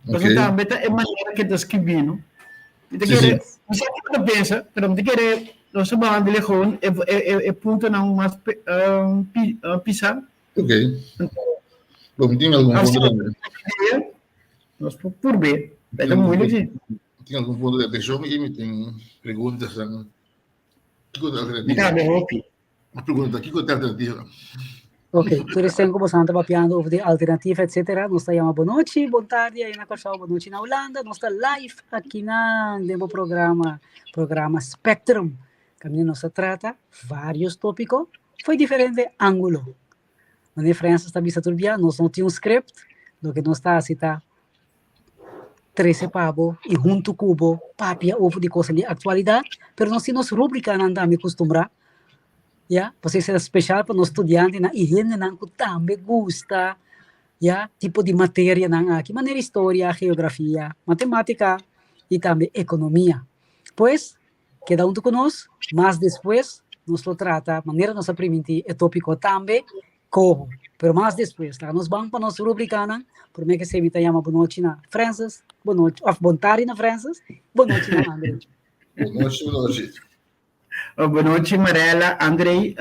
Pasobra tambe ta e manera ke ta skibí, no? Mi ta kere, mi sa kiko ta pensa, pero mi ta kere nos ta baha gewoon e puntonan mas pisá. Ok. Bo mi tin algun punto tambe. Nos por purb'é. Ta moeilijk si. Mi tin algun punto di atenshon i mi tin preguntanan. Kiko ta Mi tambe hopi. Mi pregunta, kiko ta alternativa? Ok, tur esnan ku boso ta papiando over di alternativa etcetera, nos ta yama bonochi, bon tardi ahí na Kòrsou, bonochi na Hulanda, nos ta live akinan den bo programa, programa Spectrum, kaminda nos ta trata varios tópiko fo'i diferente ángulo. Meneer Francis ta bisa tur bia, nos no tin un script, loke nos ta hasi ta trese pa bo i huntu ku bo papia over di kosa di aktualidat, pero nos tin nos rubrikanan tambe kustumbrá, ya, pasobra esei ta speshal pa nos studiantenan i hendenan ku tambe gusta, ya, tipo di materianan aki, manera historia, geografia, matematika i tambe ekonomia. Pues, keda huntu ku nos, mas despues nos lo trata, manera nos a primintí, e tópiko tambe Koho, pero mas despues. Laga nos ban pa nos rubrikanan. Promé ke esei mi ta yama bonochi na Francis, bonochi, òf bon tardi na Francis, bonochi na André. Bonochi, bonochi. Bonochi Marella, André,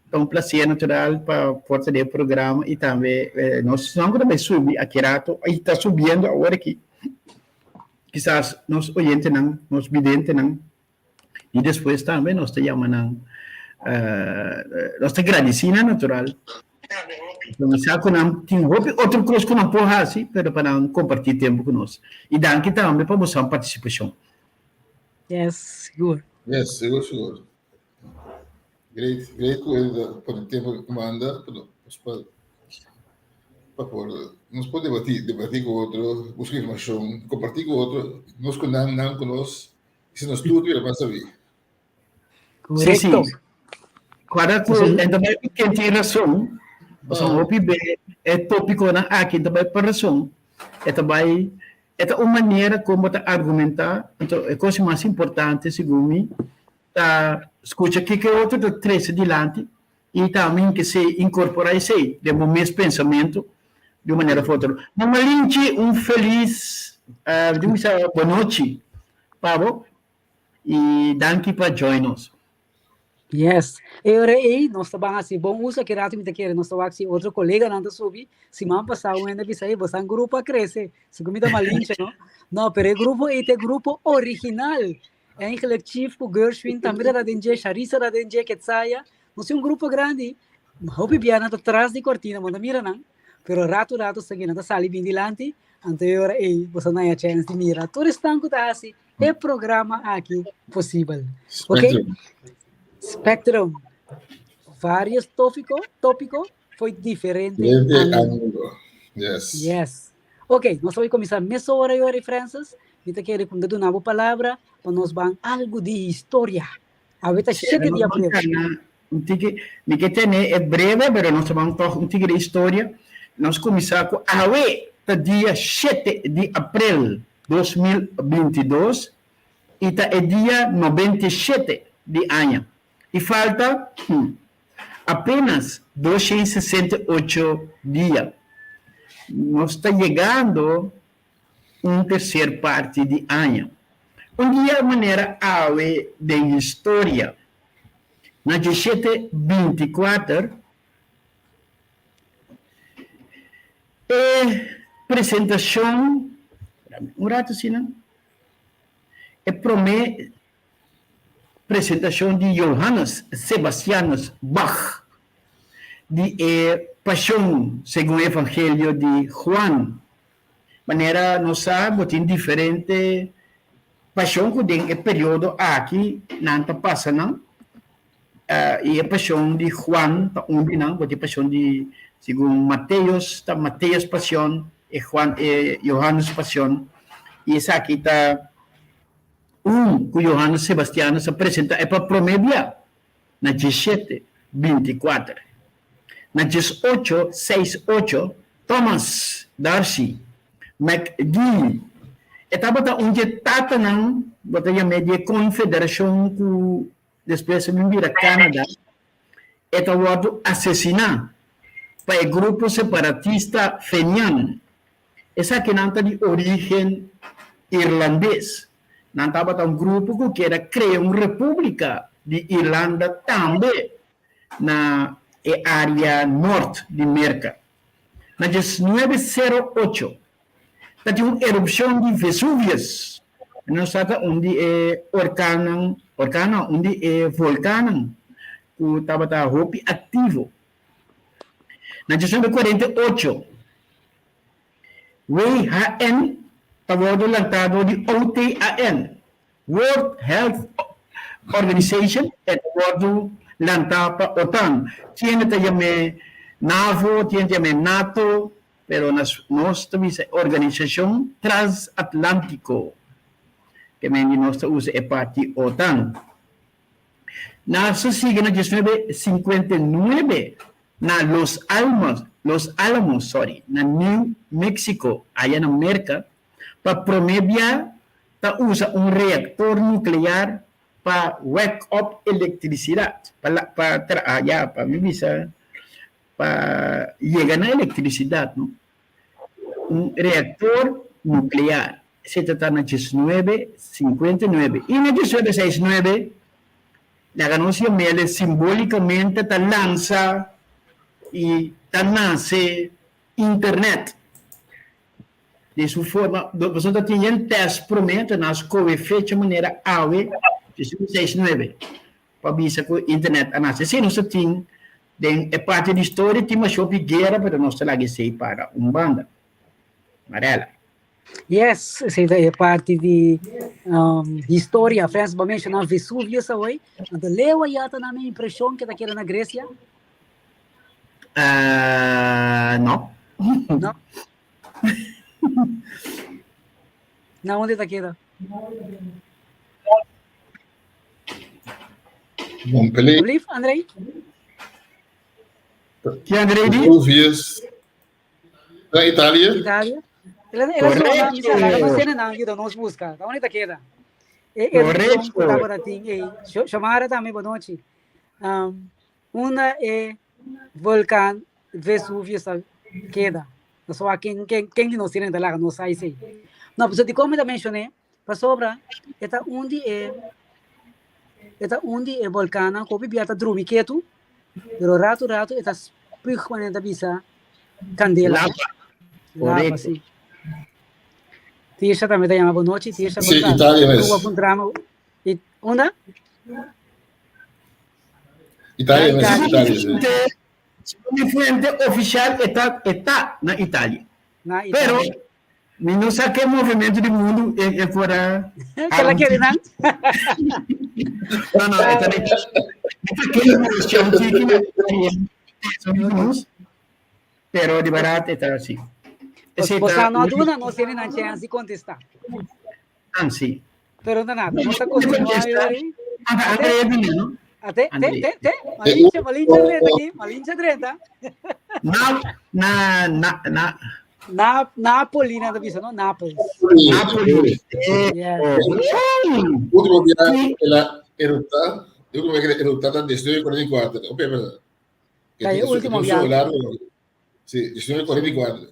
ta un placer natural pa por ta den e programa i tambe nos esnan ku ta bai subi aki rato i ta subiendo awor aki, kisas nos oyentenan, nos bidentenan I despues tambe nos ta yama nan, nos ta gradisí nan natural. Nos sa ku nan tin hopi otro kos ku nan por hasi, pero pa nan kompartí tempu ku nos. I danki tambe pa boso partisipashon. Yes, sigur. Yes, sigur, sigur. Great, great ku e ta pone tempu ku manda pa nos pa pa por nos por debatí, debatí ku otro, buska informashon, kompartí ku otro, nos ku nan, nan ku nos. Si nos tur bira mas sabí. Sí, sí. Cuadra cu en ta bai ken tin razón. Pasobra un hopi be e tópiconan aki ta bai pa razón. E ta bai e ta un manera con bo ta argumentá. Anto e cosa mas importante segun mi ta scucha kiko e otro ta trece dilanti i tambe ke se incorporá esei den bo mes pensamento di un manera of otro. Mama Linchi un feliz di bisa bonochi pa bo y danki pa join nos. Yes, e ora ei nos ta ban hasi bon uso aki rato mi ta kere nos ta wak si otro koleganan ta subi, siman pasá un hende a bisa ei bosan grupo a krese, segun mi ta malincha no, no pero e grupo ei ta e grupo original, eigenlijk Chief ku Gershwin tambe ta den dje, Sharissa ta den dje, Ketsaya, nos tin un grupo grandi, hopi bia nan ta tras di kortina bo no ta mira nan, pero rato rato esaki nan ta sali bin dilanti Anto e ora ei boso na haña chèns di mira tur esnan ku ta hasi e programa aki posibel. Ok? Spectrum. Spectrum. Varios tópiko, tópiko foi diferente Diferente ángulo. ángulo. Yes. Yes. Ok, nos ta bai kuminsá mesora e ora ei, Francis. Mi ta kere ku mi ta duna bo palabra pa nos ban algu di historia. Awe ta Sí, shete nos di ban aprel. kana un tiki, mi ke tene e breve, pero nos ta ban tòg un tiki di historia. Nos kuminsá ku awe ta dia shete di aprel 2022 i ta e dia 97 di aña. I falta apenas 268 dia. Nos ta yegando un tercer parti di aña. Un dia manera awe den historia, na dieshete 24, e presentacion, un rato asina, e prome presentacion di Johannes Sebastianus Bach di e Pasion segun e Evangelio di Juan. Manera nos sa bo tin diferente pasion ku den e periodo aki nan ta pasa nan i e pasion di Juan ta un di nan, bo tin pasion di segun Mateos ta Mateos pasion e Juan e Johannes pasion i esaki ta un ku Johannes Sebastianus a presenta e pa prome bia na 17 24. Na 18 6 8 Thomas D'Arcy McGee e tabata un dje tatanan bo ta yam'é di e konfederashon ku despues a bin bira Canada, e ta wòrdu asesiná pa e grupo separatista Fenian. Esakinan ta di orígen irlandes. Nan tabata un grupo ku kier a krea un repúblika di Irlanda tambe na e área nort di Merka. Na diesnuebe sero ocho ta tin un erupshon di Vesuvius. Nos sa ta un di e orkannan, orkan no, un di e volkannan ku tabata hopi aktivo. Na 1948, WHN ta wòrdu lantá dor di OTAN, World Health Organization, e ta wòrdu lantá pa OTAN. Tiene ta yam'é NAVO, tiene ta yam'é NATO, pero nos ta bisa Organisashon Transatlántiko, ke men di nos ta usa e parti OTAN. Naso sigui na 1959 na Los Almos, Los Alamos, sorry, na New Mexico, aya na Merca, pa prome bia ta usa un reactor nuclear pa wek op electricidad, pa pa traha, ya, pa mi bisa, pa yega na electricidad, no. Un reactor nuclear. Esei ta ta na 1959. I na 1969, laga nos yam'el simbolicamente ta lansa i ta nace internet. Den su forma, pasobra ta tin yen test prome, ta nan scoge fecha manera awe, 1969, pa bisa cu internet a nace. Esei nos ta tin den e parti di historia, tin masha hopi guera, pero nos ta laga esei para un banda. Marela. Yes, esei ta e parti di um, historia. Frans, bo menciona Vesuvius awoi. Anto leo ya ta na mi impresion que ta keda na Grecia? No. No? Na unda ta keda? Montpellier. Blief, André? Ki André di? Vesuvius. Na Italia. Italia. Ela, ela sona, mi sa, laga nos tiene nan yuda nos busca. Ta unda ta keda? E erupcion ku tabata tin ei. Shomara tambe, bonochi. Um, unda e volkan Vesuvius ta keda? Nos wak ken, ken, ken di nos tiene ta laga nos sa esei. No, pasobra dikon mi ta menshoné? Pasobra e ta un di e e ta un di e volkannan ku hopi bia ta drumi ketu, pero ratu ratu e ta spuug wanneer ta bisa kandela. Lava. Lava, Korekto. si. Tirsha tambe ta yama bonochi. Tirsha, Sí, bo ta Italia mes. Cuba puntra mi. I, unda? Italia mes, Italia. Italia, sí. Segun mi fuente ofisial e ta e ta na Italia. Na Pero Italia. Mi no sa ke movimento di mundu e e por a Kela kere nan? No, no, e ta e ta ke emoción tiki na nos, pero di verdad e ta así. Ese Bo ta sa no duna nos tiene nan chance di contesta. Ah, sí. Pero no nada, nos ta continua yori. Anda, André bini, no? Ate, te, André. te, te, malincha, malincha drenta aquí, malincha drenta. Na, na, na, na. Na, Napoli na ta bisa, no? Naples. Napoli. Eh, Yes. oh. Último dia el a erupta, último dia que erupta ta 1944. Ope, pero. Ta e último dia. viaje. Sí, 1944.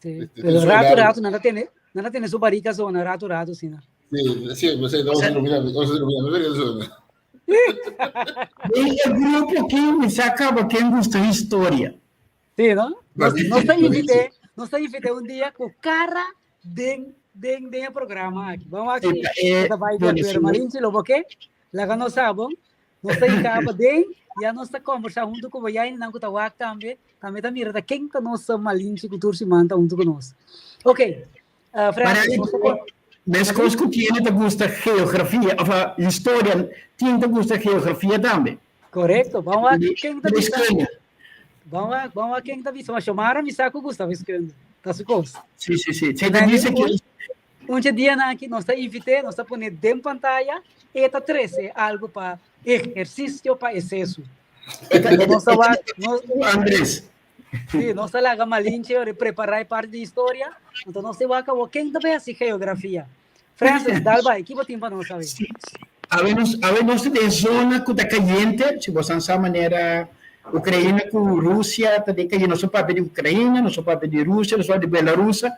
Sí. Pero rato rato nada tiene, nada tiene su barrica zona, rato rato sí. No? Sí, sí, pues no se ilumina, no se ilumina, no se zona. E grupo que me saca quem gusta historia. Sí, no? No, no está invité, no está invité un día con cara den den den programa aquí. Vamos aquí. Eh, vai de Marinche, lo que? Laga nos sa bon. Nos ta hinka paden, ya nos ta kombersá huntu ku bo, ya hendenan ku ta wak tambe, tambe ta mira ta ken ta nos malinchi ku tur siman ta huntu ku nos. Ok, uh, Francis, nos ta kon... Meskos ku tiene ta gusta geografia, of historia, tin ta gusta geografia tambe. Korekto, ban wak ken ta bisa. Ban wak, ban wak ken ta bisa. Ma Xomara mi sa ku gusta wiskunde. Ta su kos. Sí, sí, sí. Zij ta bisa ke Un dje dianan aki nos ta invit'é, nos ta pon'é den pantaya, e ta trese algu pa ehersisio pa e sesu. Nos ta wak, nos, Andres. Sí, nos ta laga Malinche ora e prepará e parti di historia, anto nos ta wak awor ken ta bai hasi geografia. Francis, dal bai, ki bo tin pa nos awe? Sí. Awe nos, awe nos ta den zona ku ta kayente, si bo san sa manera. Ukraina ku Rusia ta den kai. Nos a papia di Ukraina, nos a papia di Rusia, nos a papia di Belarusa.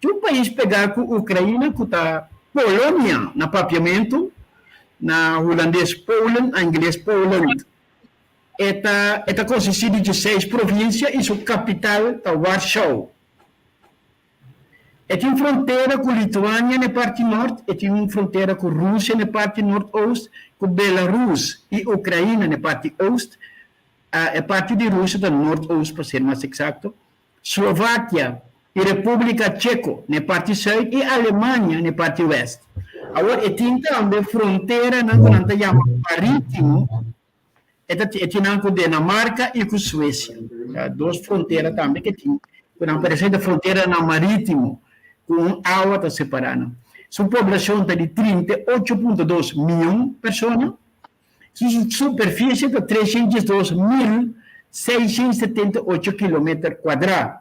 Tin un pais pegá ku Ukraina ku ta Polonia na papiamentu, na hulandes Polen, na ingles Poland. E ta e ta konsistí di dieseis provinsia i su kapital ta Warschau. E tin frontera ku Lituania na e parti nort, e tin un frontera ku Rusia na e parti nort-oost, ku Belarus i Ukraina na e parti oost, e parti di Rusia ta nort-oost pa ser mas eksakto, Slovakia i Repúblika Cheko na e parti sùit i Alemania na e parti wèst. Awor e tin tambe fronteranan ku nan ta yama marítimo. E ta e tin nan ku Dinamarka i ku Suesia. Ta dos frontera tambe ke tin ku nan parese ta fronteranan marítimo ku un awa ta separá nan. Su poblashon ta di 38.2 mion persona. Su superfisie ta 302.678 kilometer kuadrá.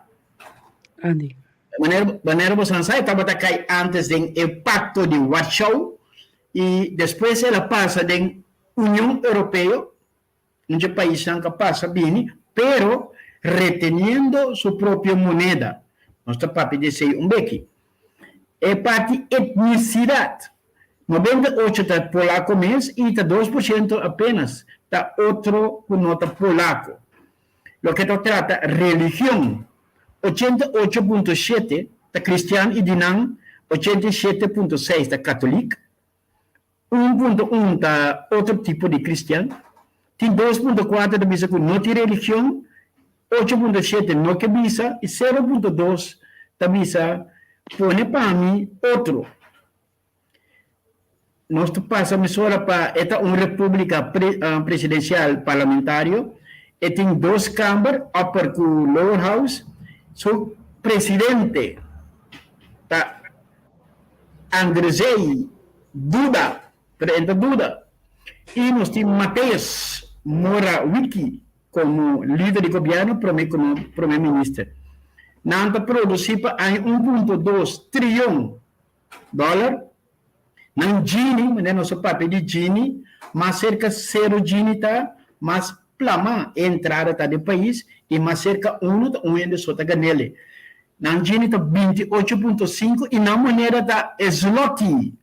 Andy. Manera manera bo san sa e tabata kai antes den e Pakto di Warschau i despues el a pasa den Union Europeo, un dje paisnan ka pasa bini, pero reteniendo su propio moneda. Nos ta papia di esei un beki. E parti etnisidad, 98 ta polako mes i ta 2% apenas ta otro ku no ta polako. Loke ta trata religion, 88.7 ta kristian i di nan 87.6 ta katolik. 1.1 ta otro tipo di kristian, tin 2.4 ta bisa ku no tin religion, 8.7 no ke bisa i 0.2 ta bisa pone pa mi otro. Nos ta pasa mesora pa e ta un repúblika presidensial parlamentario, e tin dos kamber, upper ku lower house, su presidente ta Andrzej Duda, pero e ta duda. I nos tin Mateusz Morawiecki komo lider di gobièrnu promé komo promé minister. Nan ta produsí pa aña 1.2 trion dòler. Nan Gini, manera nos a papia di Gini, mas serka sero Gini ta, mas plama e entrada ta den pais i mas serka unu ta un hende so ta gan'el. Nan Gini ta 28.5 i nan moneda ta e zloty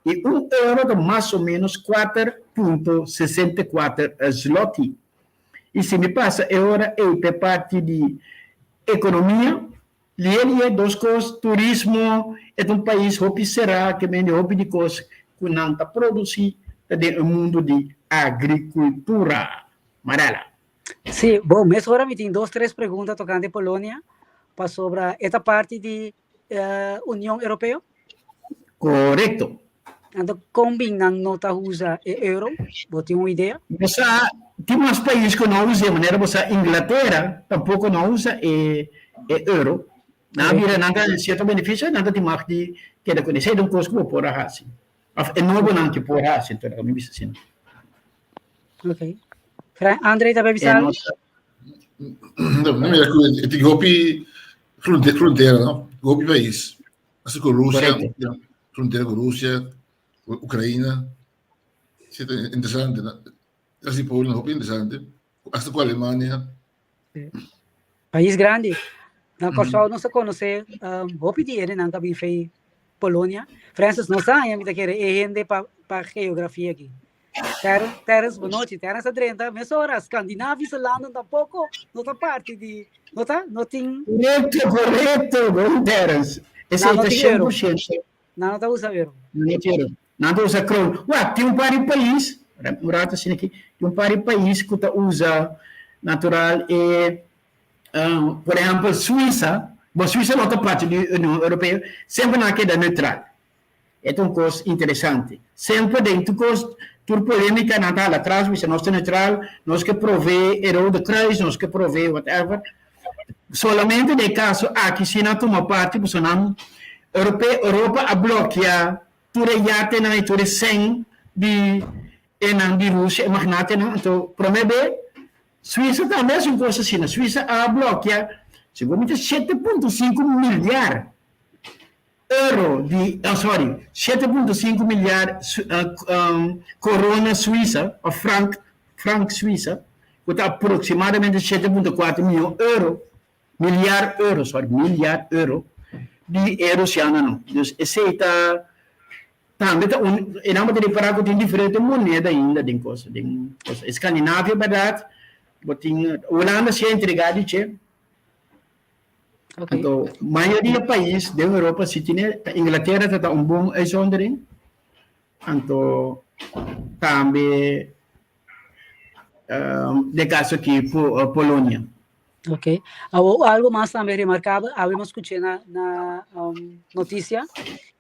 i un euro ta mas o menos 4.64 zloty. I si mi pasa e ora ei p'e parti di ekonomia, lihe lihe dos kos, turismo, e ta un pais hopi será ke mende hopi di kos ku nan ta produsí ta den e mundu di agrikultura. Marela. Sí, bon, mesora mi tin dos, tres pregunta tokante Polonia, pasobra e ta parti di Union Europeo? Korekto. Anto kon bin nan no ta usa e euro? Bo tin un idea? Bo sa, tin mas pais ku no usa e, manera bo sa Inglatera tampoko no usa e e euro. Nan a bira nan ta sierto benefisio, nan ta tin mag di keda kuné. Esei ta un kos ku bo por a hasi. Òf e nobonan ke por hasi, anto mi bisa asina. Ok. Fra André ta bisa algo? No, no mira ku e tin hopi frontera, no? Hopi pais. Así ku Rusia, frontera ku Rusia, Ukraina. Sí, interesante, no? Así Polen, hopi interesante. Hasta ku Alemania. Pais grandi. Na Kòrsou nos a konosé hopi di hendenan ta bin fei Polonia. Francis no sa haña mi ta kere e hende pa pa geografia aki. Terence, Terence bonochi. Terence a drenta mesora. Skandinavische landen tampoko no ta parti di no ta no tin. Korekto, korekto, bon Terence. Esei ta 100%. Nan no ta usa euro. Nan no tin euro. Nan ta usa kroon. Wak, tin un par di pais, un rato asina aki, tin un par di pais ku ta usa natural e, por ehèmpel Suisa, bo Suisa no ta parti di Union Europeo, semper nan a keda neutral. E ta un kos interesante. Semper den tur kos, tur polémika nan ta hala atras, bisa nos ta neutral, nos ke provee e Rode Kruis, nos ke provee whatever. Solamente den e kaso aki si nan tuma parti pasobra nan Europe Europa a blokia tur e yatenan i tur e sèn di enan di Rusia, e magnatenan. Anto promé be Suisa tambe hasi un kos asina. Suisa a blokia segun mi ta 7.5 milyar euro di, oh sorry, 7.5 milyar korona Suisa of frank, frank Suisa. ku ta aproksimadamente 7.4 mion euro, milyar euro, sorry, milyar euro di e rusianonan. Dus esei ta tambe ta un, e nan bo ta ripará ku tin diferente moneda ainda den kos, den kos. Eskandinavia bèrdat, bo tin, Hulanda si a entregá di dje. Okay. Anto, mayoria pais den Europa si tine, ta Inglaterra ta ta un bon uitzondering. Anto, tambe um, den caso aki Po, Polonia. Ok. Awo, algo mas tambe remarcabel, awe mi a scuché na, na um, noticia,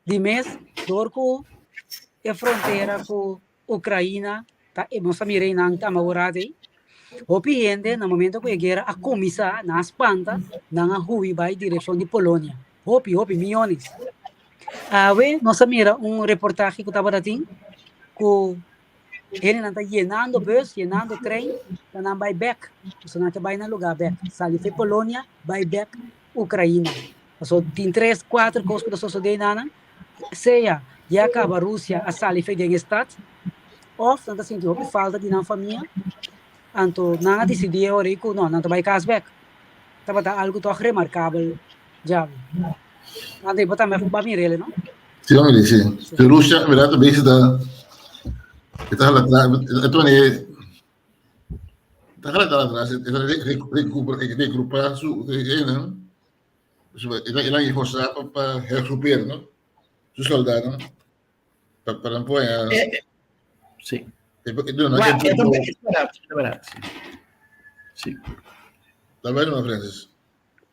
di mes, door cu e frontera cu Ukraina ta nos a mira einan ta amagurá ei. Hopi hende na momento ku e guera a kuminsá nan a spanta, nan a hui bai direkshon di Polonia. Hopi, hopi, miónes. Awe nos a mira un reportahe ku tabata tin ku hendenan ta yenando bus, yenando trein pa nan bai bèk. Pasobra nan ke bai nan lugá bèk. Sali for Polonia bai bèk Ukraina. Pasobra tin tres, kuater kos ku ta sosodé einan. Sea ya kaba Rusia a sali fe den e stat, òf nan ta sinti hopi falta di nan famia, anto nan a disidí e ora ei ku no, nan ta bai kas bèk. Tabata algu tòg remarkabel djawe. André, bo tambe a mir'el, no? Sí, bo mir'é, sí. Si Rusia, en bèrdat, ta bezig ta, e ta hala atras, e ta manera, ta hala atras, e ta regrupá su hendenan. El a enforzá pa pa hergroepeer, no? Su soldadonan. Pa pa nan por haña. Sí. E duna Wa, nan e tempo. ta bèrdat, e ta bèrdat, sí. Sí. Ta bai no, Francis?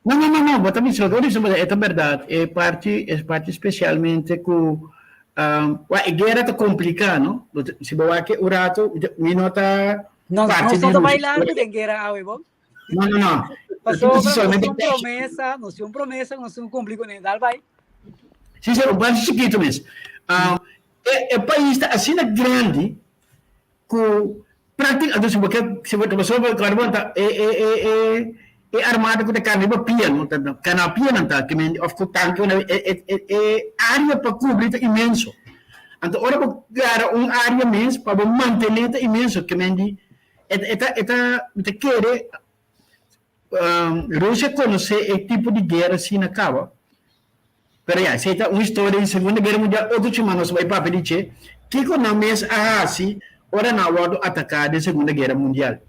No, no, no, no, bo ta bisa, bo ta bisa, e ta bèrdat. E parti, e parti spesialmente ku, wa, e guera ta kompliká, no? Bo ta, si bo wak un rato, mi no ta Nos, parti nos di no ta Rusia. bai largu den guera awe, bo. No, no, no. Pasobra nos Solamente tin un promesa, nos tin un promesa ku nos tin ku kumpli kuné. Dal bai. Sí, sí, un parti chikitu mes. Um, e, e pais ta asina grandi ku práktik, anto si bo ke, si bo ke pasobra kòrda ta e, e, e, e, e armada ku ta kana riba pia, no? Ta, kana pia nan ta, ke men, òf ku tanke, e, e, e, e área pa kubri ta inmenso. Anto ora bo gara un área mes pa bo mantené ta inmenso, ke men di E ta e ta mi ta kere Rusia konosé e tipo di guera asina kaba, pero ya esei ta un historia di Segunda Guera Mundial, otro chuma nos bai papia di dje, kiko nan mes a hasi ora nan a wòrdu ataká den Segunda Guera Mundial.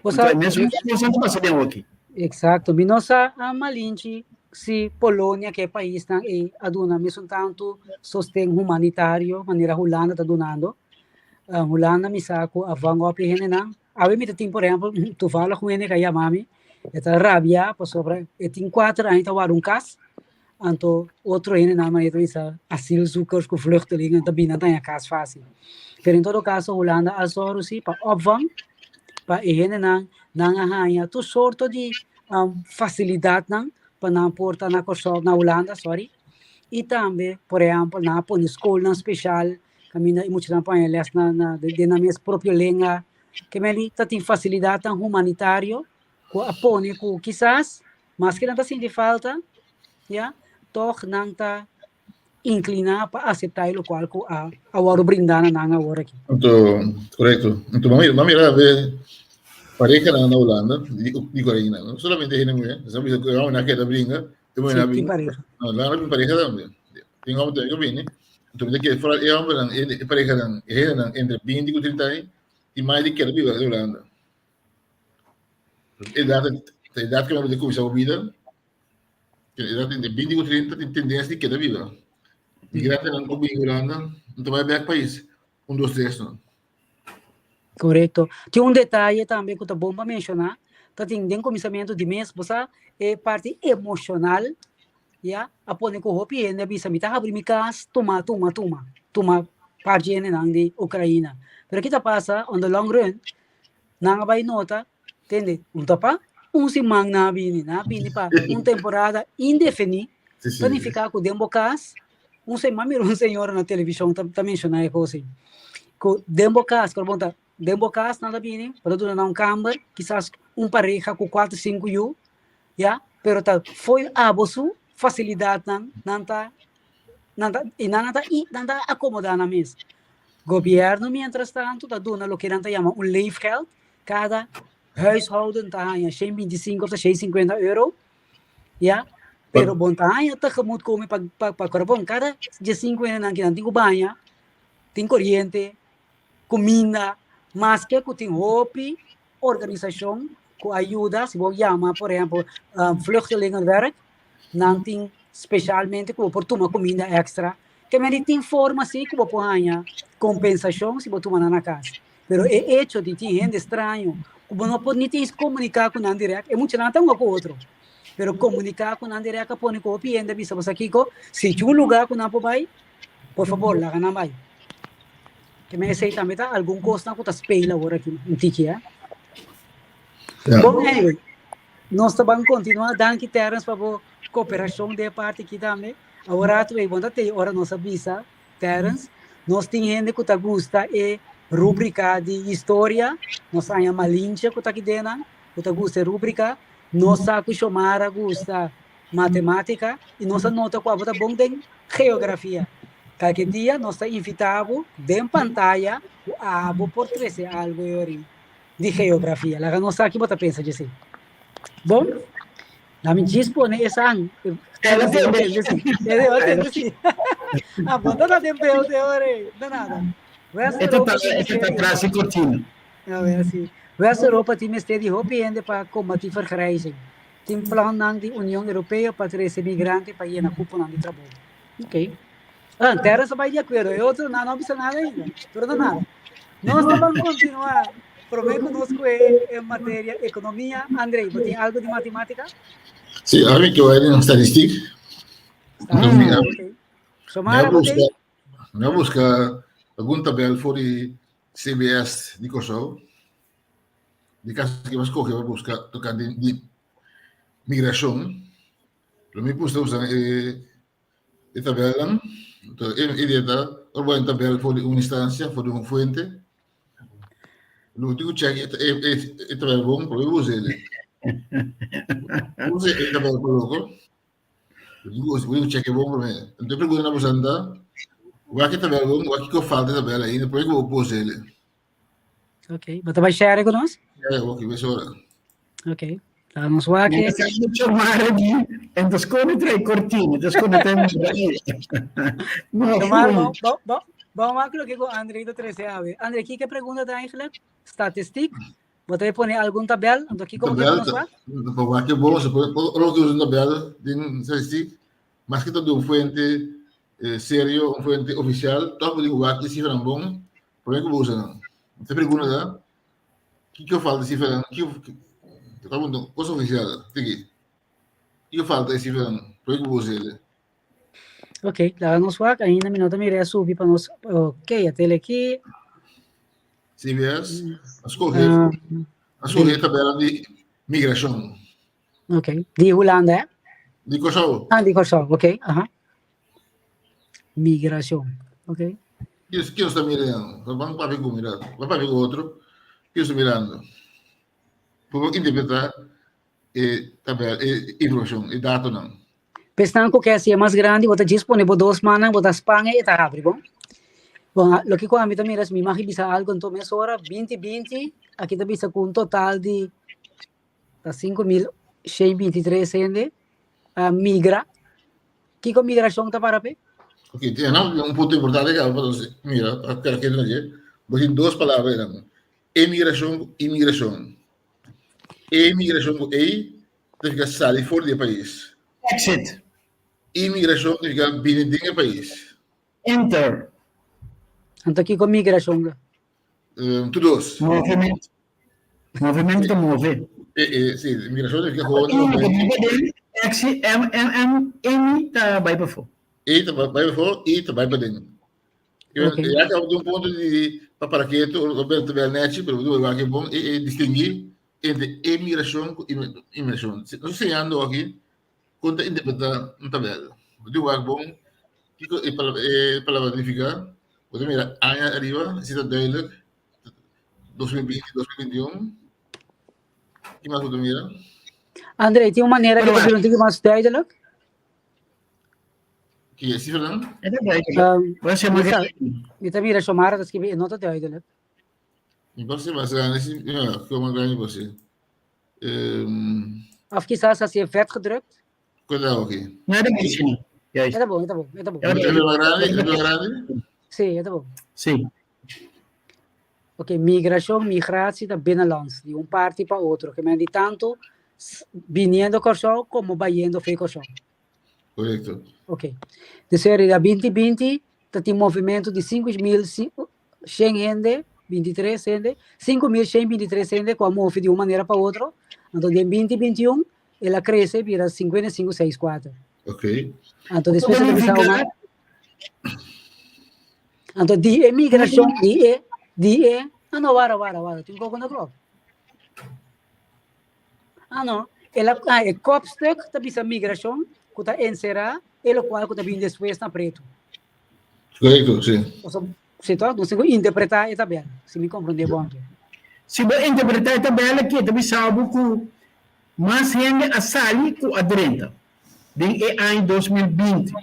Bo Anto sa, e mesun kos ta pasa den awoki. Exacto, mi no sa a Malinchi si Polonia ke paisnan ei a duna mesun tantu sosten humanitario manera Hulanda ta dunando. Hulanda mi sa ku a vang op e hendenan. Awe mi ta tin por ehèmpel toevallig un hende ku a yama mi, e ta rabia pasobra e tin kuater aña ta wak un kas, anto otro hendenan manera ta bisa asielzoekers ku vluchtelingen ta bini nan ta haña kas fásil. Pero en todo kaso Hulanda a sòru si pa opvang pa e hendenan nan a haña tur sorto di fasilidatnan pa nan por ta na Kòrsou na Hulanda sòri i tambe por ehèmpel nan a pone skolnan speshal Kaminda e muchanan por haña lès na na den nan mes propio lenga. Ke meli ta tin fasilidatnan humanitario ku a pone ku kisas maske nan ta sinti falta, ya, tòg nan ta inkliná pa aseptá e lokual ku a a wòrdu brindá na nan awor aki. Anto, korekto. Anto, bo a mira awe parehanan na Hulanda di di Oekraïna, no solamente hende muhé, nos a bisa ku e hòmbernan a keda bringa, e muhénan a Sí, tin bringa. pareha. Na Hulanda tin pareha tambe. Tin hòmber tambe ku bini. Anto mi ta kere foral e hombernan, e parehanan, e hendenan entre 20 ku 30 aña tin mas di kere biba na Hulanda. E edat ta edat ku nan ta kuminsá bo bida, e edat entre 20 ku 30 tin tendensia di keda biba. Migrantenan ku bin Hulanda no ta bai bèk pais un dos tres no. Korekto. Tin un detaye tambe ku ta bon pa menshoná, ta tin den kuminsamentu di mes, bo sa e parti emoshonal ya a pone ku hopi hende a bisa mi ta habri mi kas tuma tuma tuma tuma par di hendenan di Ukraina. Pero ki ta pasa on the long run nan a bai nota tende un ta pa un siman nan a bini, nan a bini pa un temporada indefini, ta nifiká ku den bo kas un se m'a mira un señora na televishon ta ta menshoná e kos ei ku den bo kas ku bo ta den bo kas nan ta bini bo ta duna nan un kamber kisas un pareha ku kuater sinku yu ya pero ta fo'i abo su fasilidatnan nan ta nan ta i nan ta i nan ta akomodá nan mes gobièrnu mientras tantu ta duna loke nan ta yama un leefgeld kada. huishouden ta haña 125 of 150 euro. Ya, pero bon ta haña tegemoetkoming pa pa pa kòrda bon kada 15 hendenan kinan tin ku baña, tin koriente, kuminda, maske ku tin hopi organisashon ku a yuda, si bo yama por ehèmpel Vluchtelingenwerk, nan tin spesialmente ku bo por tuma kuminda èkstra. Ke mende tin forma si ku bo por haña kompensashon si bo tuma nan na kas. Pero e echo di tin hende straño ku bo no por ni tin komuniká ku nan dirèkt, e muchanan ta hunga ku otro, pero komuniká ku nan dirèkt a pone ku hopi hende a bisa bo sa kiko, si tin un lugá ku nan por bai, por fabor laga nan bai. Ke men esei tambe ta algun kosnan ku ta speel awor aki un tiki, eh. Bon, anyway, nos ta ban kontinuá. Danki Terence pa bo koperashon den e parti aki tambe. Awor ratu ei bon ta tei ora nos a bisa Terence, nos tin hende ku ta gusta e rúbrika di historia, nos haña Malinche ku ta aki den nan, ku ta gusta e rúbrika, nos sa ku Xiomara gusta matemátika i nos a nota ku abo ta bon den geografia. Kalke dia nos ta invitá bo den pantaya ku abo por trese algu yori di geografia. Laga nos sa ki bo ta pensa dje esei. Bon, lami djis pone esan. Ela tende. Ela tende si. Ah, bo ta den beeld e ora ei. De nada. West Europa tin mester di. Tras di cortina. A ver si. West Europa tin mester di hopi hende pa kombatí vergrijzing. Tin plannan di Union Europeo pa trese migrante pa yena kuponan di trabou. Ok. Ah, Terence a bai di akuerdo. E otro nan no a bisa nada ainda. Pero no nada. Nos ta ban kontinuá. Promé ku nos kue e materia ekonomia. Andrei, bo tin algu di matemátika? Sí, ami ke bai den statistik. Ah, ok. Xiomara, bo tin? Mi a buska algun tabel for di CBS di Kòrsou. Di kaso ki bo a skohe pa buska tokante di migrashon. Lo mi pusta usa e e tabelnan. Entonces, e idea ta, ora bo haña un tabel for di un instancia, for di un fuente, lo tin ku check e e e tabel bon prome bo usa ele. Usa e tabel pa loko, lo tin ku bo tin ku check e bon prome. Entonces e pregunta na bo ta, wak e tabel bon, wak kiko falta e tabel ainda prome ku bo por usa ele. Ok, bo ta bai share ku nos? Ja, ok, mesora. Ok, laga nos wak. Mi ta mucho mara di, en ta skone trae cortina, ta skone trae mara. No, maar, bo, bo, bo, bo wak loke ku André ta trese awe. André, kiko pregunta ta eigenlijk? Statistiek? Bo ta pone algun tabel? Anto kiko bo ke pa nos wak? Pa wak e bon, se pone, ora bo usa un tabel den statistiek, maske ta di un fuente serio, un fuente oficial, toch bo tin ku wak e sifranan bon, Promé ku bo usa nan. Ta pregunta ta, kiko falta e sifranan? Kiko, ta pregunta kos ofisial, tiki. Kiko falta e sifranan promé ku bo usa el? Ok, laga nos wak, ainda mi no ta mira e a subi pa nos, ok, a tele aki. CBS a skohe, a skohe e tabela di migrashon. Ok, di Hulanda, eh? Di Kòrsou. Ah, di Kòrsou, ok, aha. Migrashon, ok. Kiko kiko sta mirando? Ban papia ku mira, ban papia ku otro. Kiko sta mirando? Por interpretá e tabel, e informashon, e datonan. Pesnan ku ke hasié mas grandi, bo ta djis pone bo dos mannan, bo ta span e ta habri, bon? Bon, loke ku ami ta mira, si mi mag bisa algu, anto mesora, binti binti, aki ta bisa ku un total di Ta 5123 hende a migra. Kiko migrashon ta para p'e? Ok, tin un punto importante ku abo mira, pa kere kere na dje. Bo tin dos palabra einan. Emigrashon ku imigrashon. Emigrashon ku ei ta fika sali for di e pais. Exit. Imigrashon ta fika bini den e pais. Enter. Anto kiko migrashon ta? Tur dos. Movemento. Movemento ta move. E, e, sí, migracion significa gewoon movemento. X, M, M, M, M ta bai pafó. E ta bai pafó, I ta bai paden. Okay. Ya que un punto di pa para keto, Roberto Belnechi, pero do que bom e, e distinguir entre emigracion e imigracion. Nos enseñando aquí con ta interpretar un tabela. Digo wak bon, kiko e palabra, e palabra significa, bo ta mira aña ariba, si ta duidelijk, 2020, 2021. Ki mas bo ta mira? André, tin un manera ku ta bira un tiki mas duidelijk? Ki e sifranan? E ta duidelijk. Um, Bo hasi mas grandi. Mi ta mira Xiomara ta skibi e no ta duidelijk. Mi por hasi mas grandi, si, ja, kiko mas grandi por hasi. Of kisas hasié vet gedrukt. Kon ta aki? No, e ta bon, sí. Juist. E ta bon, e ta bon, e ta bon. E ta grandi, e ta grandi? Sí, e ta bon. Sí. Ok, migrashon, migratie ta binnenlands, di un parti pa otro. Ke men di tantu biniendo Kòrsou komo bayendo fe Kòrsou. Korekto. Ok. Dus en realidad 2020 ta tin movimento di 5.100 hende, 23 hende, 5.123 hende ku a move di un manera pa otro. Anto den 2021 el a krese bira 5564. Ok. Anto despues el a bisa uma Anto di e migrashon di e di e ah no wara wara wara tin koko na klok. Ah no, el a ah, e kopstuk ta bisa migrashon ku ta enserá e lokual ku ta bin despues na pretu. Korekto, si. Oso, si to, nos tin ku interpretá e tabela, si mi komprondé bon. Si bo interpretá e tabela aki, e ta bisa bo ku mas hende a sali ku a drenta den e aña 2020.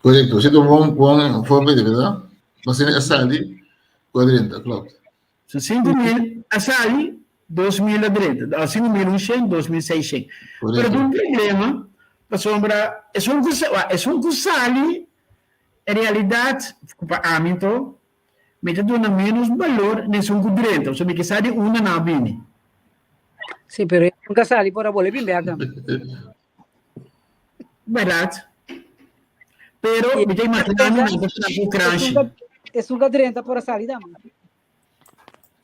Korekto, si ta un bon bon forma di interpretá, mas hende a sali ku a drenta, klopt. So 5.000 a sali, 2.000 a drenta. 5.100, 2.600. Pero tin un problema, pasobra esun ku esun ku sali, en realidat, pa ami anto, mi ta duna ménos balor na esun ku drenta. Pasobra mi ke sa di unda nan a bini. Sí, pero esun ku a sali por a bolbe bin bèk tambe. Bèrdat. Pero mi ta imaginá mi nan ta sali ku kranshi. Esun ku a drenta por a sali tambe.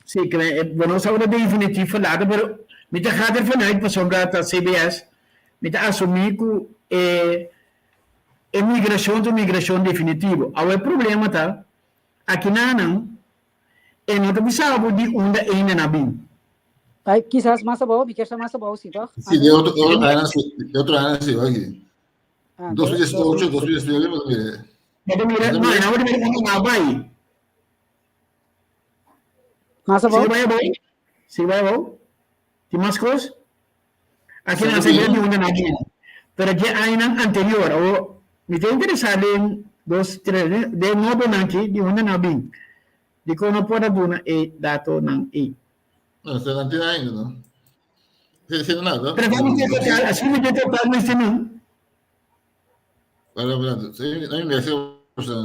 Sí, kre, bo no sa ora definitief later, pero mi ta gaat ervan uit, pasobra ta CBS, mi ta asumí ku e e migrashon ta un migrashon definitivo. Awe e problema ta, akinanan e no ta bisa bo di unda einde nan a bin. Ai, kisas mas abou, mi kier sa mas abou, si toch? Sí, de otro, otro aña sí, de otro aña sí, aki. Ah, 2018, 2019, bo ta mira. Bo ta mira, no, e nan bo ta mira unda nan a bai. Mas abou? Sigue bai abou. Sigue bai abou. Tin mas kos? Aki nan sa di unda nan bini. Pero dje añanan anterior, awor mi ta interesá den dos, tres, den nobonan aki di unda nan bin. Dikon no por a duna e datonan ei? No, se nan tin ainda, no? Se, se nada. Pero mi tin total, así mi tin total mi tin un. Para, para, se, no me hace,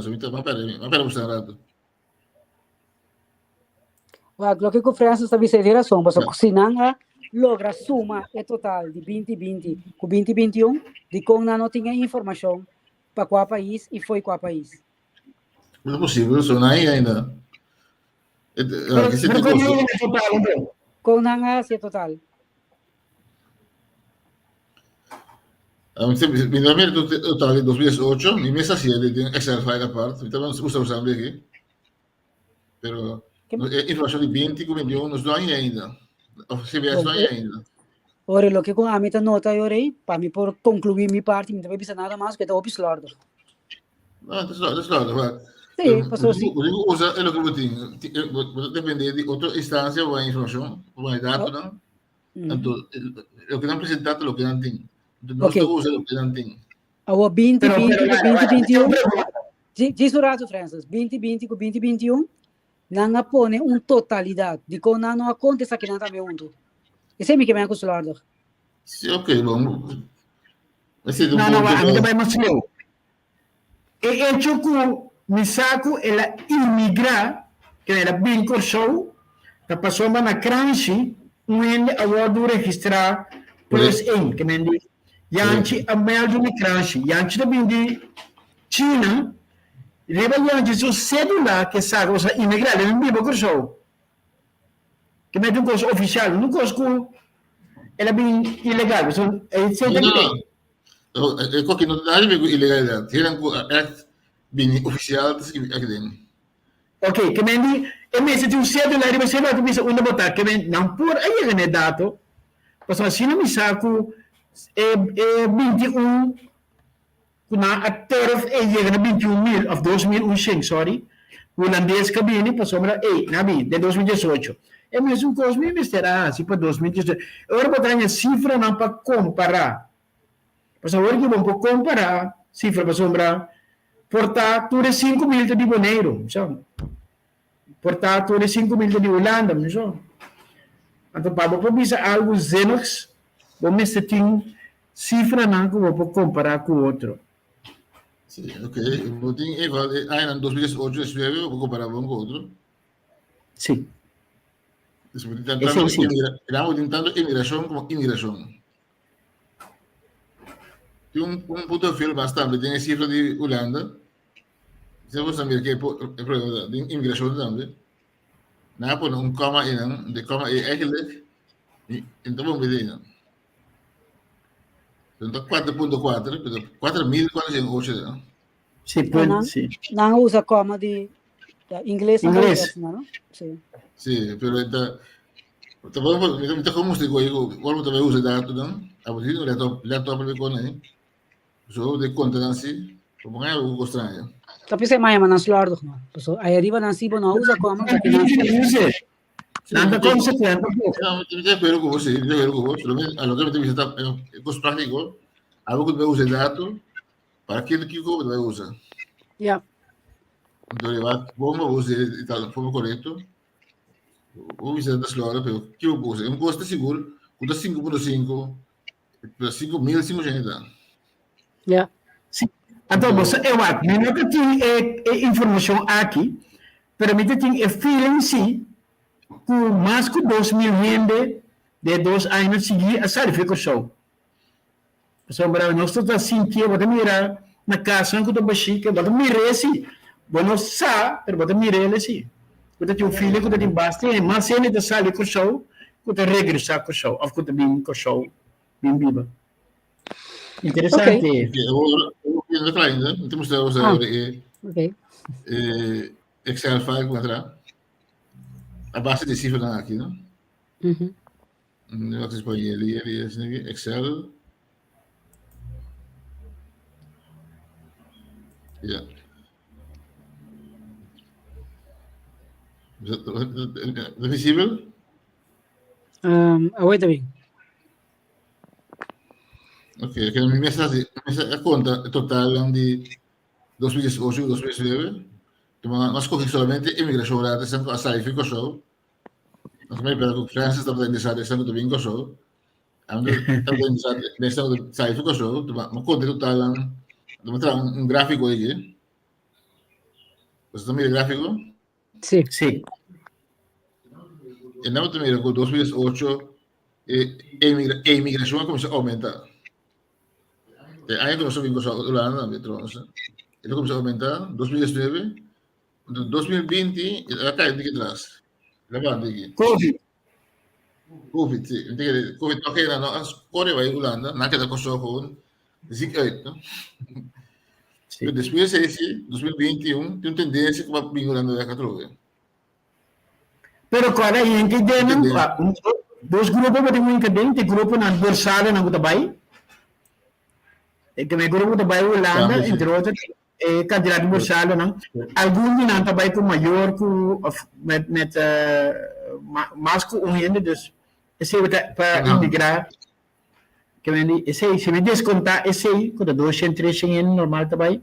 se mi ta, ma pera, ma pera un rato. Wak, loke ku Francis ta bisa e tin rason, pasobra si nan a logra suma e total di 2020 ku 2021, dikon nan no tin e informashon pa kua pais i fo'i kua pais? No posibel, so nan ainda. Pero, pero kon nan a total anto? Kon nan a hasi e total? Mi no mira total di 2018, mi mes hacía den Excel file apart, mi tabata usa usando aki. Pero e informacion di 20 cu 21 nos no hay ainda. Of CBS no hay ainda. Ora, loke cu ami ta nota ora ei, pa mi por conclui mi parti, mi no ta bisa nada mas, cu e ta hopi slordig. No, ta slordig, ta slordig, maar Sí, paso si. Bo tin cu usa e loke bo tin. Bo ta depende di otro instancia pa informacion, pa datonan. Anto, loke nan presentá ta loke nan tin. Anto, nos ta usa loke nan tin. Awor, 2020 ku 2021, djis un rato, Francis, 2020 ku 2021, nan a pone un totalidat. Dikon nan no a konta esakinan tambe huntu? Esei mi ke men ku slòrdig. Sí, ok, bon. Esei ta un No, no, punto ami ta bai mas leu. E echo ku mi sa ku el a imigrá, ku el a bin Kòrsou, ta pasobra na Kranshi un hende a wòrdu registrá plus ein, ke men di Yanchi a mèldu na Kranshi. Yanchi ta bin di China, riba Yanchi su sédula ke sa ku a imigrá, el a bin biba Kòrsou. Ke men ta un kos ofisial, no un kos ku el a bin ilegal, pasobra e No, no. E koki no ta riba ku ilegalidad. Heren ku a echt bini ofisial ta skibi aki den. Ok, ke men di e mester tin un cédula riba e cédula ta bisa unda bo ta. Ke men nan por a yega na e dato, pasobra asina mi sa ku e e 21 ku nan a turf e yega na 21 mil of 2100 sorry, hulandes ka bini pasobra ey nan a bini den 2018. E mesun kos mi mester a hasi pa 2018. E ora bo ta haña sifranan pa kompará. Pasobra awor ki bo por kompará sifra pasobra por ta tur e 5000 ta di Boneiru, mi sa. Por ta tur e 5000 ta di Hulanda, mi sa. Anto pa bo por bisa algu zinnigs, bo mester tin sifranan ku bo por kompará ku otro. Sí, ok. Bo tin eval e añanan 2018, 2019, bo por kompará bon ku otro. Sí. Dus bo tin tanto, Esei sí. emigra, bo tin tanto emigrashon komo inmigrashon. Tin un, un punto veel mas tambe den e sifra di Hulanda. Se bo sa mira ke e problema ta den inmigrashon tambe. Nan a pone un kòma einan, de kòma ei eigenlijk no ta bon bida einan. No ta 4.4, pero 4.408 ta. Sí, Nan, punt, sí. nan usa kòma di ja, ingles nan ta usa Ingles. asina, no? Sí. Sí, pero ta ta bon, mi ta como usted ku ora bo ta bai usa datonan, abo tin un laptop, laptop riba kona ei. So de konta nan si, bo pon algo ku straño. Ta pensé maya ma nan slordig no. Paso ahí arriba nan si bo no usa kòma, porque nan Use. Nan ta consecuente po. No, mi ta acuerdo ku bo, si, mi ta acuerdo ku bo. Solamente a lo ke mi ta bisa ta e kos práktiko, algo ku bo usa e dato, para kiko kiko bo ta bai usa. Ja. Anto riba bon bo usa e ta forma korekto. Bo bisa ta slordig, pero kiko bo usa? Un kos ta sigur ku ta 5.5 Pero 5.500 ta. Ja. Sí. Anto, bo sa, e wak, mi no ta tin e, e informacion aki, pero mi ta tin e feeling sí, ku mas ku 2.000 hende de dos añanan sigui a sali for Kòrsou. Pasobra nos ta ta sintié, bo ta mira na kasnan ku ta bashí, ke bo ta mir'é sí, bo no sa, pero bo ta mir'é sí. Bo ta tin un feeling ku ta tin basta hende, mas hende ta sali Kòrsou ku ta regresá Kòrsou òf ku ta bin Kòrsou bin biba. Interesante. Ok, awor, awor mi no trae ainda, mi ta mustra boso Ah. awor e, Ok. e Excel file ku mi a traha. A base di sifranan aki, no? Mhm. Mi wak si pon yeli, yeli, asina aki, Excel. Ja. Ta visibel? Um, awor ta bien. Ok, que mi mesa mesa a conta total di 2018 y 2019. Tuma, nos escoge solamente inmigracion rata esnan cu a sali fi Kòrsou. Nos me pero cu Francis tabata interesado esnan cu ta bin Kòrsou. Ando tabata interesado esnan cu ta sali fi Kòrsou. Tuma, mi conta total, tuma traha un, un gráfico aki. Boso ta mira e gráfico? Sí. Sí. E nan ta mira ku 2008 e emigracion a kuminsá oumentá. E aña ku nos a bin ku Hulanda tambe trouwens. E ta kuminsá oumentá 2019, anto 2020 el a kai un tiki atras. El a baha un tiki. Covid. Covid, sí. Un tiki Covid no keda no a kore bai Hulanda, nan a keda Kòrsou gewoon ziek uit, no? Sí. Pero despues di ese, 2021, tin un tendensia ku pa bin Hulanda bek atrobe. Pero kual a hende denan, Entendé. ah, un- dos grupo bo tin un den, te gruponan bursalenan ku ta bai. E que me grupo ta bai Hulanda, Tambe, sí. entre otro, e cantidad di bursalenan. Algun di nan ta bai ku mayor ku of met met eh, ma- mas ku un hende, dus esei ta pa Ajá. imigrá. Ke men di esei, si mi deskontá esei, ku ta 200, 300 hende normal ta bai,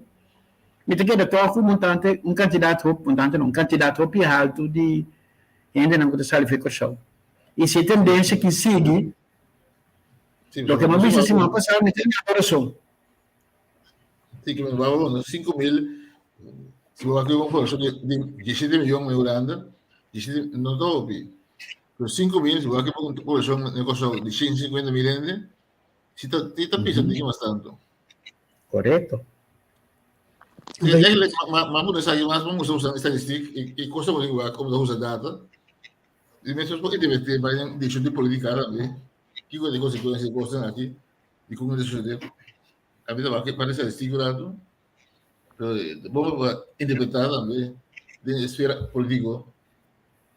mi ta keda tòg ku un montante, un kantidat hopi, montante no, un kantidat hopi haltu di hendenan ku ta sali for di Kòrsou. I si e tendensia aki sigui, Sí, loke mi a bisa siman pasá, mi ta na rason. Sí, ke men wou no 5.000, si bo wak un poblacion di 17 miyon na Hulanda, 17, no ta hopi. Pero 5.000, si bo wak un poblacion na Kòrsou di 150.000 hende, si ta, si ta pisa un tiki mas tantu. Korekto. Sí, eigenlijk, ma, ma, ma esaki mas pa mustra usa estadistik i, i kosa bo tin wak como ta usa data. I mesmo por intervertir bai den diccion di politica tambe. Kiko ta e consecuencia di kosnan aki? Di kon ta sucede? A mi ta wak pa estadistik un rato. Pero bo por interpreta tambe den esfera politico.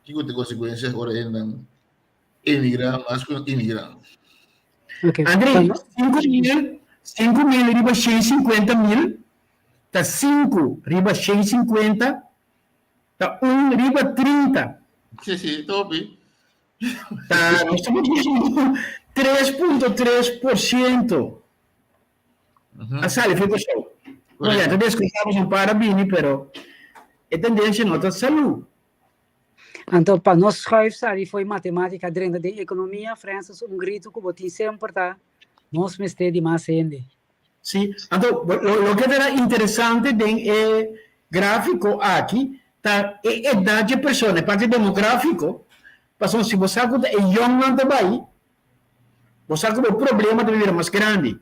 Kiko ta e consecuencia ora hendenan emigra mas ku imigra? Ok. André, Bueno, 5 mil, 5.000 riba 150.000, ta 5 riba 150, ta 1 riba 30. Sí, sí, ta hopi. Ta, nos ta papiando 3.3%. A sali for Kòrsou. Bueno, ya ta descontamos un par a bini, pero e tendencia no ta salú. Anto pa nos schuif sali fo'i matematica drenta den economia, Francis, un grito cu bo tin semper ta, nos mester di mas hende. Sí, anto loke ta interesante den e gráfiko aki ta e edat dje persona, e parti demográfiko, pasobra si bo sa ku ta e yòngnan ta bai, bo sa ku bo problema ta bira mas grandi.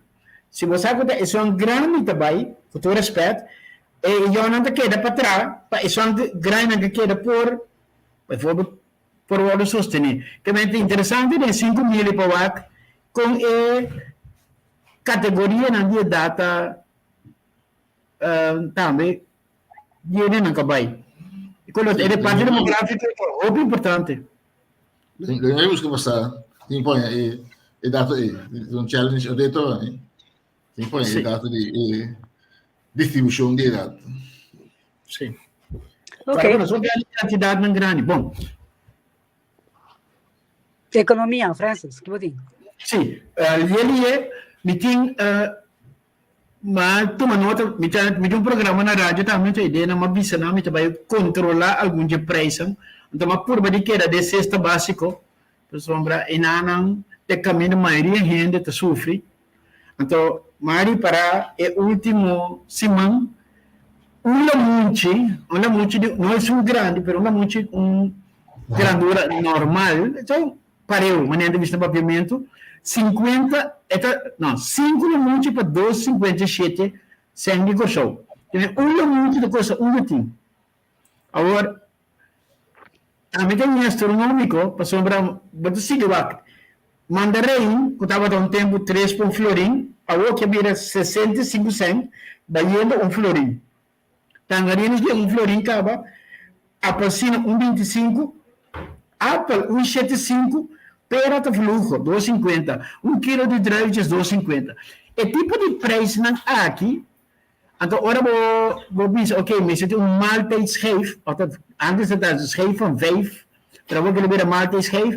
Si bo sa ku ta esun grandi ta bai, ku tur rèspèt, e yòngnan ta keda patras pa esun grandinan ke keda por, bijvoorbeeld, por wòrdu sostené. Te mester interesante den 5000 i pa wak kon e Kategorianan di edat ta tambe yene nan kabay. E ku e parti demográfiko ta hopi importante. Lo mi buska basta tin poña e e dato ei. Un challenge, un reto eh. Tin poña e dato di e distribushon di edat. Sí. Ok. Pero nos grandi kantidatnan grandi. Bon. Economia, Francis, ki bo tin? Sí, Lielie, mi tin ma tuma nota, mi ta mi tin un programa na radio tambe, enton idea nan m'a bisa nan mi ta bai controla algun dje prijsnan, enton m'a purba di keda den cesta basico, pasobra enanan ta caminda mayoria hende ta sufri, anto m'a ripara e ultimo siman un lamunchi, un lamunchi di, no esun grandi, pero un lamunchi un grandura normal, so pareu, manera ta bisa na papiamentu, sinkuenta, e ta, no, sinku lamunchi pa dos sinkuenta i shete sèn di Kòrsou. Tene un lamunchi ta kosta un yotin. Awor, ami ta un astronómiko pasobra bo ta sigui wak, mandarein ku tabata un tempu tres pa un florin, awor ke a bira 65 sèn bayendo un florin. Tangarines di un florin kaba, apelsina un 25, apel un 75, pera ta fluho 2,50, un kilo di druifjes 2,50. E tipo di prijsnan aki, anto ora bo bo bisa ok mester tin un maaltijdschijf, of ta antes ta ta schijf van vijf, pero awor ke lo bira maaltijdschijf,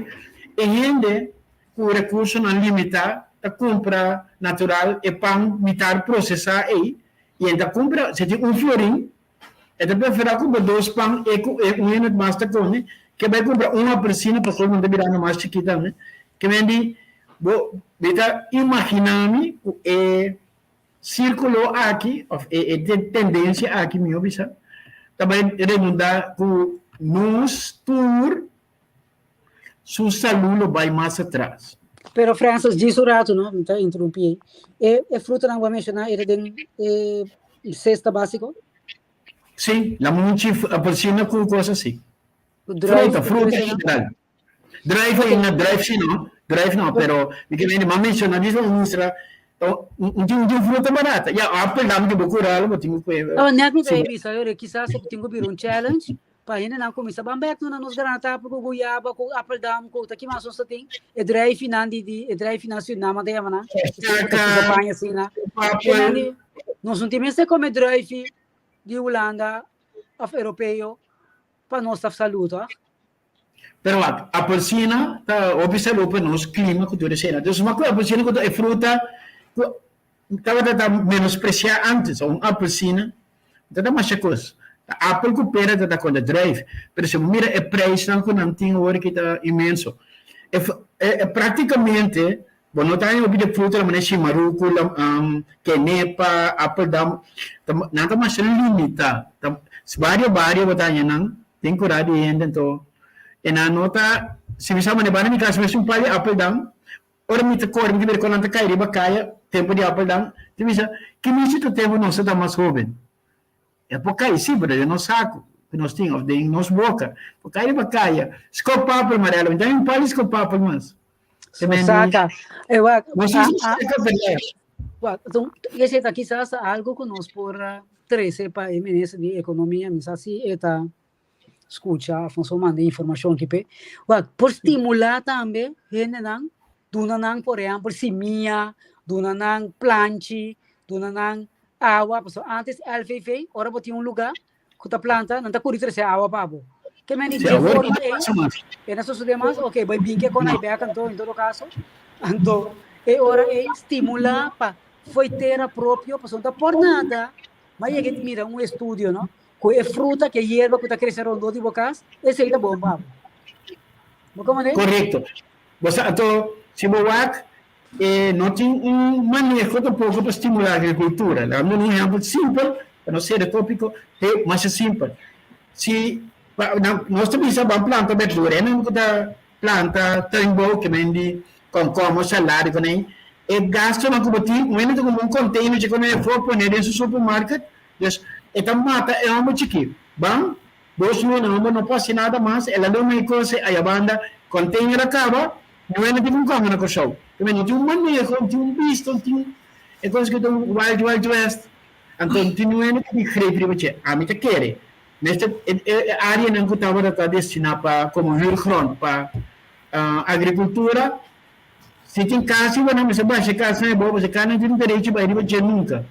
e hende ku rekursonan limitá ta kumpra natural e pan mitar prosesá ei, I e ta kumpra, si tin un florin, e ta preferá kumpra dos pan e ku e un hende mas ta kome, ke bai kumpra un apelsina pasobra nan ta birando mas chikí tambe. Ke men di, bo mi ta imaginá mi ku e sírkulo aki òf e e tendensia aki mihó bisa, ta bai redundá ku nos tur su salú lo bai mas atras. Pero Francis, djis un ratu no, mi ta interrumpí ei. E e frutanan ku bo a menshoná era den e sesta básiko? Sí, lamunchi, apelsina ku kos así. Fruta, fruta en general. Druif okay. no, druif sí no, druif no, pero mi ke mende, m'a menshoná djis pa mustra un tin un fruta barata. Ya, apel dam di bo kural, bo tin ku Oh, net mi ta bisa, kisas tin ku bira un challenge Pa hendenan kuminsá ban bèk na nos granatapel ku guyaba, ku apeldam, ku ta ki mas nos ta tin? E drijfinan di di e drijfinan Surinam ta yama nan. Esaki paña asina. Hendenan di nos no tin mester kome drijfi di Hulanda òf europeo pa nos ta salú tòg? Pero wak, apelsina ta hopi salú pa nos klima ku tur esena. Dus wak ku apelsina ku ta e fruta ku tabata ta menospresiá antes, un apelsina Ta ta masha kos. Ta apel ku pera ta ta konta druif. Pero si bo mira e preisnan ku nan tin awor aki ta inmenso. E e praktikamente bo no ta haña hopi di fruta manera shimaruku, kenepa, apeldam. Ta nan ta masha limitá. Ta bario bario bo ta haña nan den kura di hende anto e nan no ta si mi sa manera banda mi kas mes un par di apeldam Ora mi ta kore, mi ta mira kon nan ta kai riba kaya, tempu di Appledam, ta bisa, Ki mishi ta tempu nos ta mas hoben? E por kai, si, pero den nos saku ku nos tin, òf den nos boka. Por kai riba kaya. Skopapel, Mariela, mi ta haña un par di skopapel mas. Te men di, Saka. E wak, Nos a, tin a, saka pelea. wak, enton, esei ta kisas algu ku nos por trese pa e minister di ekonomia, mi sa si e ta skucha of nos por manda informashon aki p'e. Wak, por stimulá tambe hendenan, duna nan por ehèmpel simia, duna nan planchi, duna nan awa, pasobra ántes LVV, ora bo tin un lugá ku ta planta, nan ta kuri trese awa pa bo. Ke men di Sí, dje awor forma no ta ei, pasa mas. e na sosodé mas, ok, bai bin ke kon ai bèk anto, en todo kaso. Anto, e ora ei stimulá pa fo'i tera propio, pasobra no ta por nada, m'a yega di mira un estudio, no? Ku e fruta, ku e yerba ku ta krese rondó di bo kas, esei ta bon pa bo. Bo komprendé? Korekto. Bo sa anto si bo wak e no tin un maneho tampoko pa stimulá agrikultura. Laga mi duna un ehèmpel simpel pa no sera tópiko, te masha simpel. Si nos ta bisa ban planta berdura, e nan ku ta planta tuinbou ke men di kònkòmber, salada ku nan, e gastunan ku bo tin, un hende ta kumpra un container dje ku nan e for pone den su supermarket, dus e ta mata e hòmber chikí. Ban dos luna e hòmber no por hasi nada mas, el a luma e kos aya banda, container a kaba, niun hende tin ku kòmber na Kòrsou. Ke men no tin un maneho, no tin un bista, no tin e kos ku ta un wild wild west, anto no tin niun hende ku tin greep riba dje. Ami ta kere Mester e areanan ku tabata ta destiná pa komo huurgrond pa agrikultura, si tin kas riba nan mester basha e kasnan abou pasobra e kasnan tin derecho bai riba dje nunka.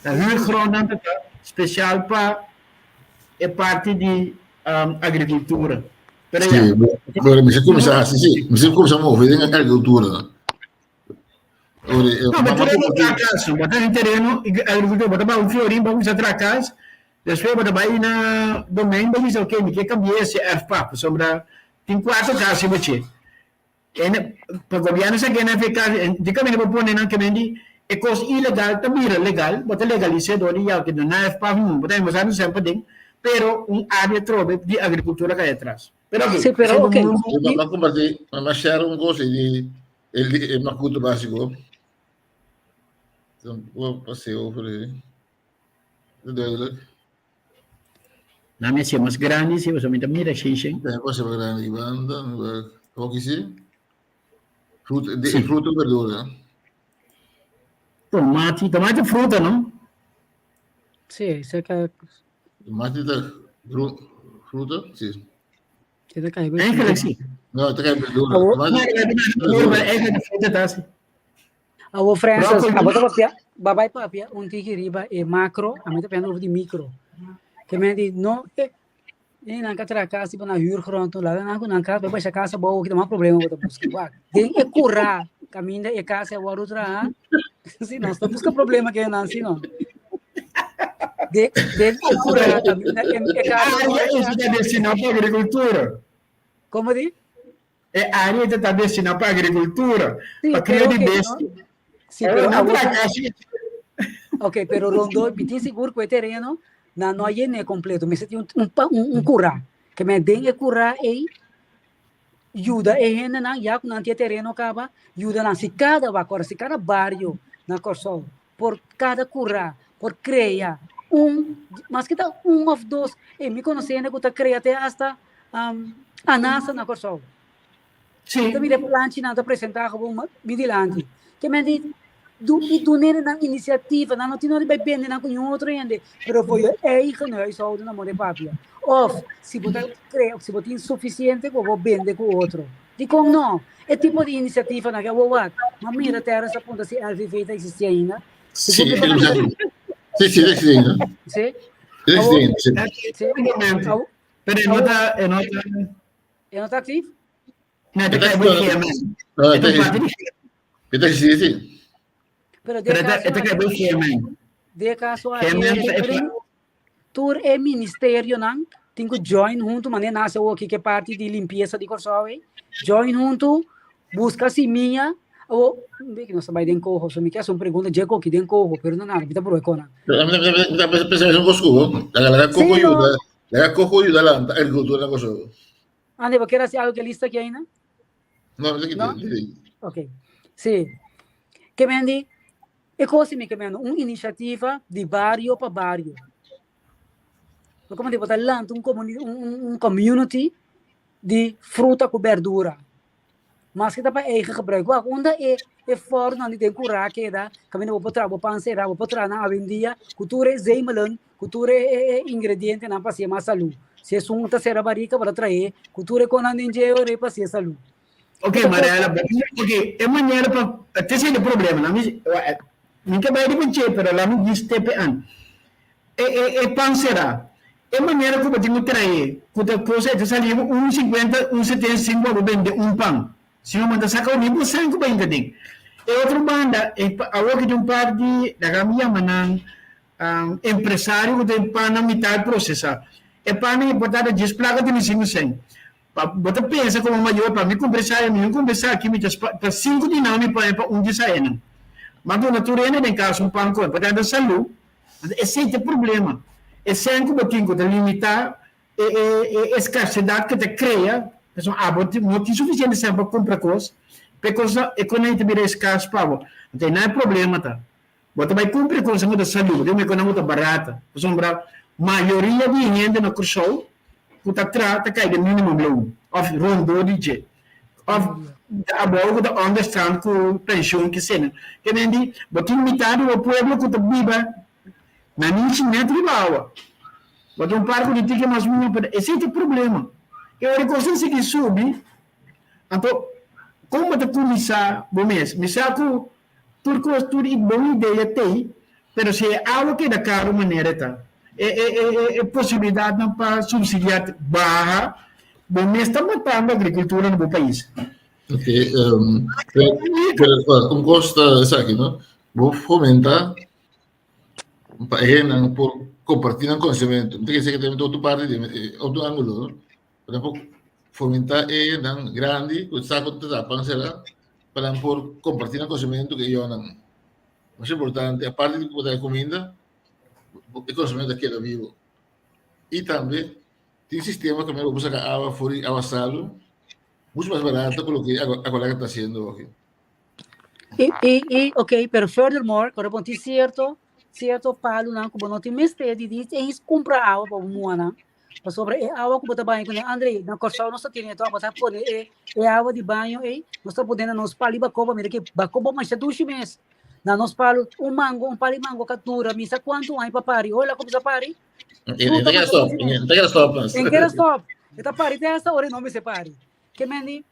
Ta huurgrondnan ta ta spesial pa e parti di agrikultura. Pero ya. Sí, pero mester kuminsá hasi sí, mester kuminsá move den agrikultura. No, pero tereno traha kas, bo ta den tereno agrikultura, bo ta baha un florin pa kuminsá traha kas, despues bo ta bai na domein bo bisa ok mi ke kambia ese erfpacht pasobra tin kuater kas riba dje. En pa gobièrnu sa kende fe kas, di kaminda bo pone nan kemendi e kos ilegal ta bira legal, bo ta legalis'é dor di ya ok no na erfpacht no, bo ta himosá no semper den, pero un área atrobe di agrikultura kai atras. Pero ok, Sí, pero ok. M'a kompartí, m'a share un kos di e makutu básiko. Dan pasé over ahí. Duidelijk. Na mi hasié mas grandi, si, pasobra mi ta mira shen shen. Tem cosa mas grandi banda, hoki si. Fruta, de, sí. Fruta verdura. Tomate, tomate fruta, no? Sí, se ka. Tomate ta fruta, sí. Te ta kai Eigenlijk sí. No, te kai verdura. Tomate, eigenlijk fruta ta sí. Awo Francis, abo ta papia, babay papia un tiki riba e macro, a mi ta papia over di micro. Ke men di no e e nan ka traha kas tipo na huurgrond, laga nan ku nan kas, bai basha kas abou ki ta mas problema bo ta buska. Wak, den e kurá kaminda e kas a wòrdu traha, si nos ta buska problema ke nan si no. Den den e kurá kaminda e e kas a wòrdu traha. Área ta destiná pa agrikultura. Komo di? E área ta destiná pa agrikultura, Sí, pa pero krio di ok, no? bestia. Sí, pero No awor traha kasi. Ok, pero rondó, mi tin sigur ku e tereno nan no a yené kompleto. Mester tin un, un, un, un kurá. Ke men den e kurá ei, yuda e hendenan, ya ku nan tin e tereno kaba, yuda nan. Si kada wak, ora si kada bario na Kòrsou por kada kurá por krea un, maske ta un òf dos, e mi konosé hende ku ta krea te asta um, anasa na Kòrsou. Sí. Ta mira e planchinan ta presentá gewoon mi dilanti. Ke men di du i dun'e nan inisiativa, nan no tin nodi bai bende nan ku niun otro hende, pero for je eigen huishouden nan more papia. Of si bo ta krea, si bo tin sufisiente ku bo bende ku otro. Dikon no? E tipo di inisiativanan ke awor wak, ma mira Terrence a puntra si LVV ta existi ainda. Sí, sí, sí, sí, existe ainda. Sí? Existe ainda, sí. Sí. Un momento. Awor, Pero e no ta, e no ta, e no ta actief? no, ta kai bij GMN. No, E ta parte di E ta existi, sí. Pero de Pero caso e ta kai bij GMN. de caso aki, GMN ta e tur e ministerionan tin ku join huntu, manera nan hasi awoki ke parti di limpiesa di Kòrsou ei, join huntu, buska simia, awo, mi nos ta bai den koho, so mi ke hasi un pregunta dje koki den koho, pero no nada, mi ta probe konan. Mi ta pensa mesun kos ku bo. Laga koko yuda, laga koko yuda lanta agrikultura na Kòrsou. Ande, bo kier hasi algo ke lista aki ainda? No, mi ta No? kita. Ok. Si. Ke men di, E kos mi ke mendo un inisiativa di bario pa bario. Lo como di bo ta lanta un comuni un un un community di fruta ku berdura. Maske ta pa eigen gebruik. Wak unda e e fòrnonan di den kurá keda kaminda bo por traha bo pan será, bo por traha nan awendia ku tur e zemelen, ku tur e e e ingredientenan pa hasié mas salú. Si esun ta sera barika bo ta trahe ku tur e konan den dje ora pa hasié salú. Ok, Mariela, ok, e manera pa te sende problema, na mi, mi ke bai riba dje, pero la mi gis tepe an. E, e, e pan será. E manera ku bo tin ku trae, ku ta kosa e ta sali bo un 50, un 75 bo bende un pan. Si no bo ta saka un bo san ku bo hinka den. E otro banda, e awor ki tin un par di, laga mi yama nan. Empresario ku ta e pannan mitar prosesá. E pannan importá ta djes plaka tene sinku sèn. Pa bo ta pensa komo mayor, pa mi kumpra esaki, mi no kumpra esaki, mi ta ta sinku di nan mi pone pa un di esakinan. Ma duna tur hende den kas un pan kome, pasobra ta salú. Anto esei ta e problema. E sèn ku bo tin ku ta limitá e e e eskarsedat ku ta krea, pasobra abo no tin sufisiente sèn pa kumpra kos, pa e kosnan e konan ta bira eskars pa bo. Anto einan e problema ta. Bo ta bai kumpra e kosnan ku ta salú, den e kosnan ku ta barata. Pasobra mayoria di hende na Kòrsou ku ta traha ta kai den minimumloon òf rondó di dje. Òf ta abou ku ta ònderstand ku penshon kisena. Ke men di, bo tin mitat di bo pueblo ku ta biba na nichi nèt riba awa. Bo tin un par ku di tiki mas mihó, pero esei ta e problema. E ora e kosnan sigui subi, anto kon bo ta kuminsá bo mes? Mi sa ku Tur kos, tur i bon idea t'ei, pero si e awa keda karu manera e ta, e e e e posibilidatnan pa subsidiá baha, bo mes ta matando agrikultura na bo pais. Ok, pero un kos ta esaki, no? Bo fomenta pa e hendenan por kompartí nan konosementu. Mi ta kere ku ta otro parti di otro ángulo, no? Por ejemplo, fomentá e hendenan grandi ku sa ku ta tapa será pa nan por comparti nan conocimiento cu e yonan. Mas importante, aparte di cu bo ta cuminda, e conocimiento ta keda bibo. Y tambe tin sistema cu bo por saca awa for di awa salu mucho mas barato cu loke Aqualectra ta haciendo aki. Y, y, y, ok, pero furthermore, ora bo tin cierto, cierto palunan cu bo no tin mester di di eens cumpra awa pa bo muha nan. Pasobra e awa ku bo ta baña kuné, André, na Kòrsou nos ta tene tòg, bo ta pone e e awa di baño ei, nos ta pone na nos palu i bakoba, mira ke bakoba masha dushi mes. Na nos palu, un mango, un palu di mango ka dura misa kuantu aña pa pari, ora el a kuminsá pari, E e ta fruta keda masha stòp, dushi e mes. ta keda stòp mas. E keda stòp, e ta pari te hasta ora e no mester pari. Ke men di,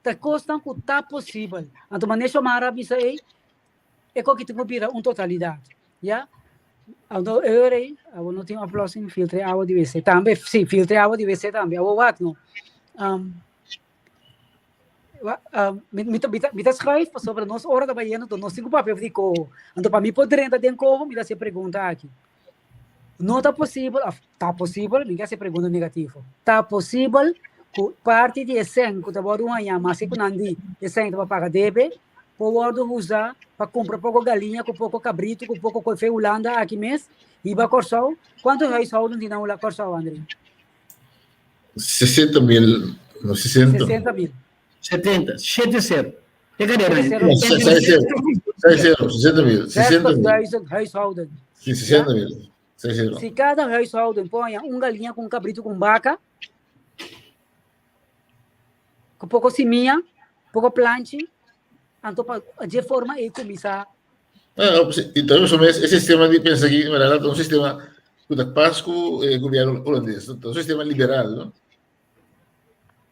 ta kosnan ku ta posibel. Anto manera Xiomara a bisa ei, E koki tin ku bira un totalidat, ya. Anto e ora ei, abo no tin oplossing, filtra e awa di wc tambe, si, filtra e awa di wc tambe, abo wak no. Um, wa, um, mi, mi, ta, mi, ta, mi ta schuif pasobra nos ora ta bayendo, anto nos tin ku papia di koho. Anto pa mi por drenta den koho, mi ta hasi e pregunta aki. No ta posibel, of ta posibel, mi ke hasi e pregunta negativo. Ta posibel ku parti di e sèn ku ta wòrdu hañá maske ku nan di e sèn ta pa paga debe, por wòrdu usa pa kumpra poko galiña ku poko kabritu ku poko koe fe Hulanda aki mes hiba Kòrsou? Kuantu huishouden tin na Hula Kòrsou, André? 60 mil, no 60. 60 mil. 70, shete sero. Te cadera. Shete sero. Seis sero. Seis sero, 60 mil. 60 mil. 60.000 huishouden. Sí, 60 mil. Seis sero. Si cada huishouden poña un galiña ku un kabritu ku un baka, ku poko simia, poko planchi, anto pa dje forma ei kuminsá. Ah, y también eso mes, ese sistema de pensa aquí, verdad, un sistema ku ta pas ku eh, gobierno holandés, no? Un sistema liberal, no?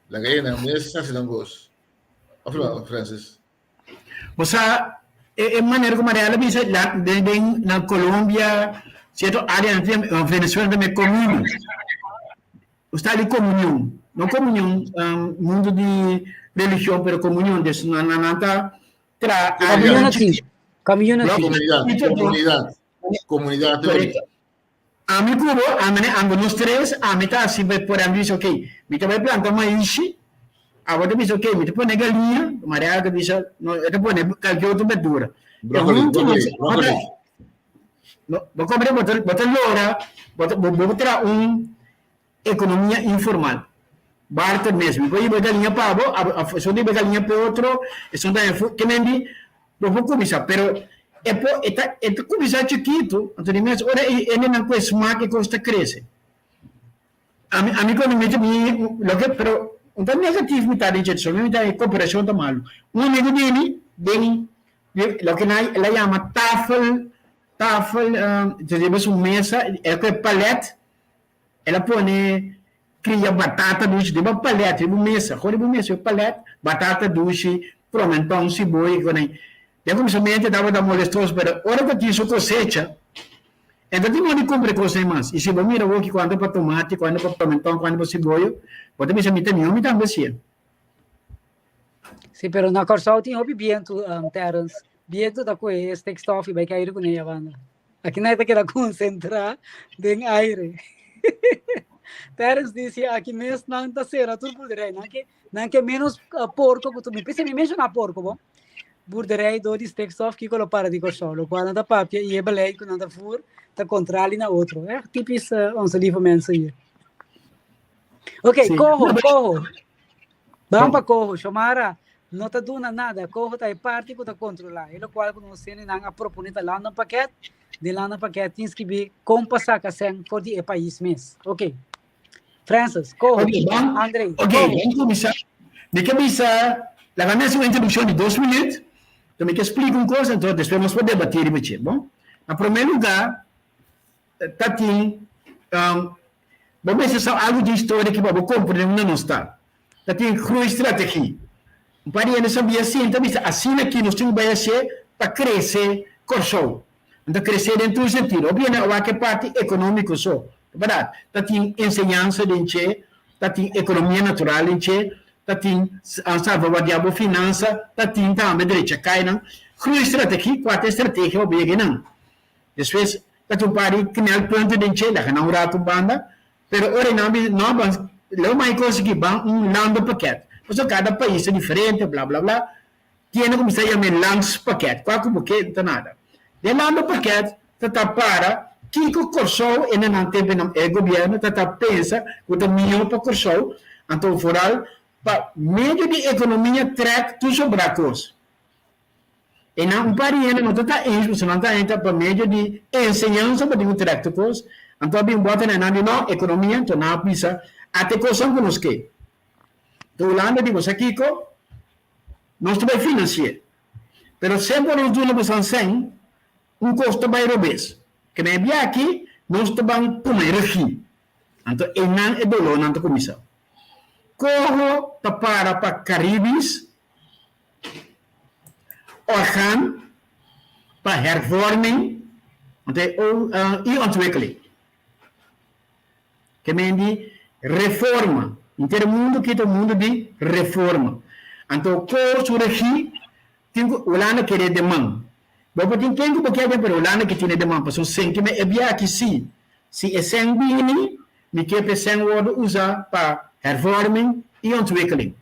La gallina mes hasi nan kos. Of no, Francis? Bo sa, e, e manera ku Mariela bisa, la, den, den, na Colombia, cierto área, na Venezuela tambe komuno. Está di komunion. No komunion, um, mundo di religion, pero komunion. Des, nan, nan, nan ta tra Community. Community. Komunidat, komunidat, komunidat. Correcto. Ami ku bo, ami ne ambo nos tres, ami ta hasi por ami bisa ok, mi ta bai planta maishi, abo ta bisa ok, mi ta pone galiña, Maria ta bisa no, e ta pone kalke otro berdura. Brokoli, huntu brokoli, nos, brokoli. No, bo komprende, bo ta, bo ta lora, bo ta, bo, bo traha un ekonomia informal. Barter mes, mi por hiba galiña pa bo, abo, esun ta hiba galiña pa e otro, esun ta haña ke men di, bo por kuminsá, pero e por, e ta, e ta kuminsá chikitu, anto di mes ora e hendenan ku e smak e kos ta krese. Ami, ami kuando mi ta mi, loke, pero un ta negatif mi ta den dje, so mi ta e komparashon ta malu. Un amigu di mi den loke nan el a yama tafel, tafel, ta riba su mesa, el ku e palet, El a pone cria batata dushi riba palet, riba un mesa, gewoon riba un mesa, riba palet, batata dushi, promenton, siboy, con ei. Den cuminsamentu e tabata molestoso, pero ora cu tin su cosecha, e ta tin modo di cumpra e cosnan mas. Y si bo mira awoki cuanto pa tomate, cuanto pa promenton, cuanto pa siboyo, bo ta bisa mi ta mihor mi tambe hacié. Sí, pero na Kòrsou tin hopi bientu, um, Terrence. Bientu ta kohe stikstof i bai kairu kuné ya banda. Aki nan ta keda konsentrá den aire. Terence dice aki mes nan ta sera tur boerderij. Nan ke, nan ke menos porco ku tur. Mi pensa mi menshoná porco bo. Boerderij door di stikstof kiko lo para di Kòrsou. Lokual nan ta papia i e beleid ku nan ta voer ta kontrali na otro. Echt typisch onze lieve mensen hier. Oké, Sí. koho, No, pero- koho. Ban Bon. pa koho. Shomara, no ta duna nada. Koho ta e parti ku ta kontrolá. E lokual ku nos hendenan a proponé ta landenpakket. Den landenpakket tin skibí kon pa saka sèn for di e pais mes. Oké. Francis, koho. Oké, ban, André, oké, koho. ban kuminsá. Mi ke bisa, laga mi hasi un introdukshon di dos minüt, enton mi ke splika un kos, enton despues nos por debatí riba dje. Bon, na promé lugá, ta tin, bo mester sa algu di historia ki pa bo komprendé unda nos ta. Ta tin groeistrategie. Un par di hende sabia sinta bisa asina ki nos tin ku bai hasié pa krese Kòrsou. Anto kresé den tur sentido. Hopi hende a wak e parti ekonómiko so. Ta bèrdat, ta tin enseñansa den dje, ta tin ekonomia natural den dje, ta tin salvaguardiá bo finansa, ta tin tambe drecha kainan. Groeistrategie, kua ta e strategia pa bo yega einan? Despues ta tin un par di knelpunten den dje, laga nan un ratu banda, Pero ora nan bisa, no, ban, lo mai konsegui ban un landenpakket. Pasobra kada pais ta diferente, bla bla bla. Tiene ku bisa yama e landspakket. Kua ku bo ke, no ta nada. Den landenpakket ta ta para kiko Kòrsou e na nan tempu nan e gobièrnu ta ta pensa ku ta mihó pa Kòrsou, anto vooral pa medio di ekonomia trèk tur sobrá kos. E nan un par di hende no ta ta eens pasobra nan ta entra pa medio di enseñansa pa tin un trèk tur kos. Anto a bin bòta na nan di no, ekonomia, anto nan a bisa ata e kosnan ku nos ke. Anto Hulanda di bo sa kiko? Nos ta bai finansi'é. Pero semper nos duna boso sèn, un kos ta bai robes. Ke na e bia aki nos ta ban tuma e regi. Anto einan e dolónan ta kuminsá. Koho ta para pa Karibis. Orgaan pa hervorming i ontwikkeling. Ke men di reforma. Henter mundu kita un mundu di reforma. Anto ko su regi tin ku Hulanda kere den man. Bo por tin ken ku bo kier den pero Hulanda ke tine den man pasobra senti me e bia aki si. Si e sèn bini mi ke pa e sèn wòrdu usa pa hervorming i ontwikkeling.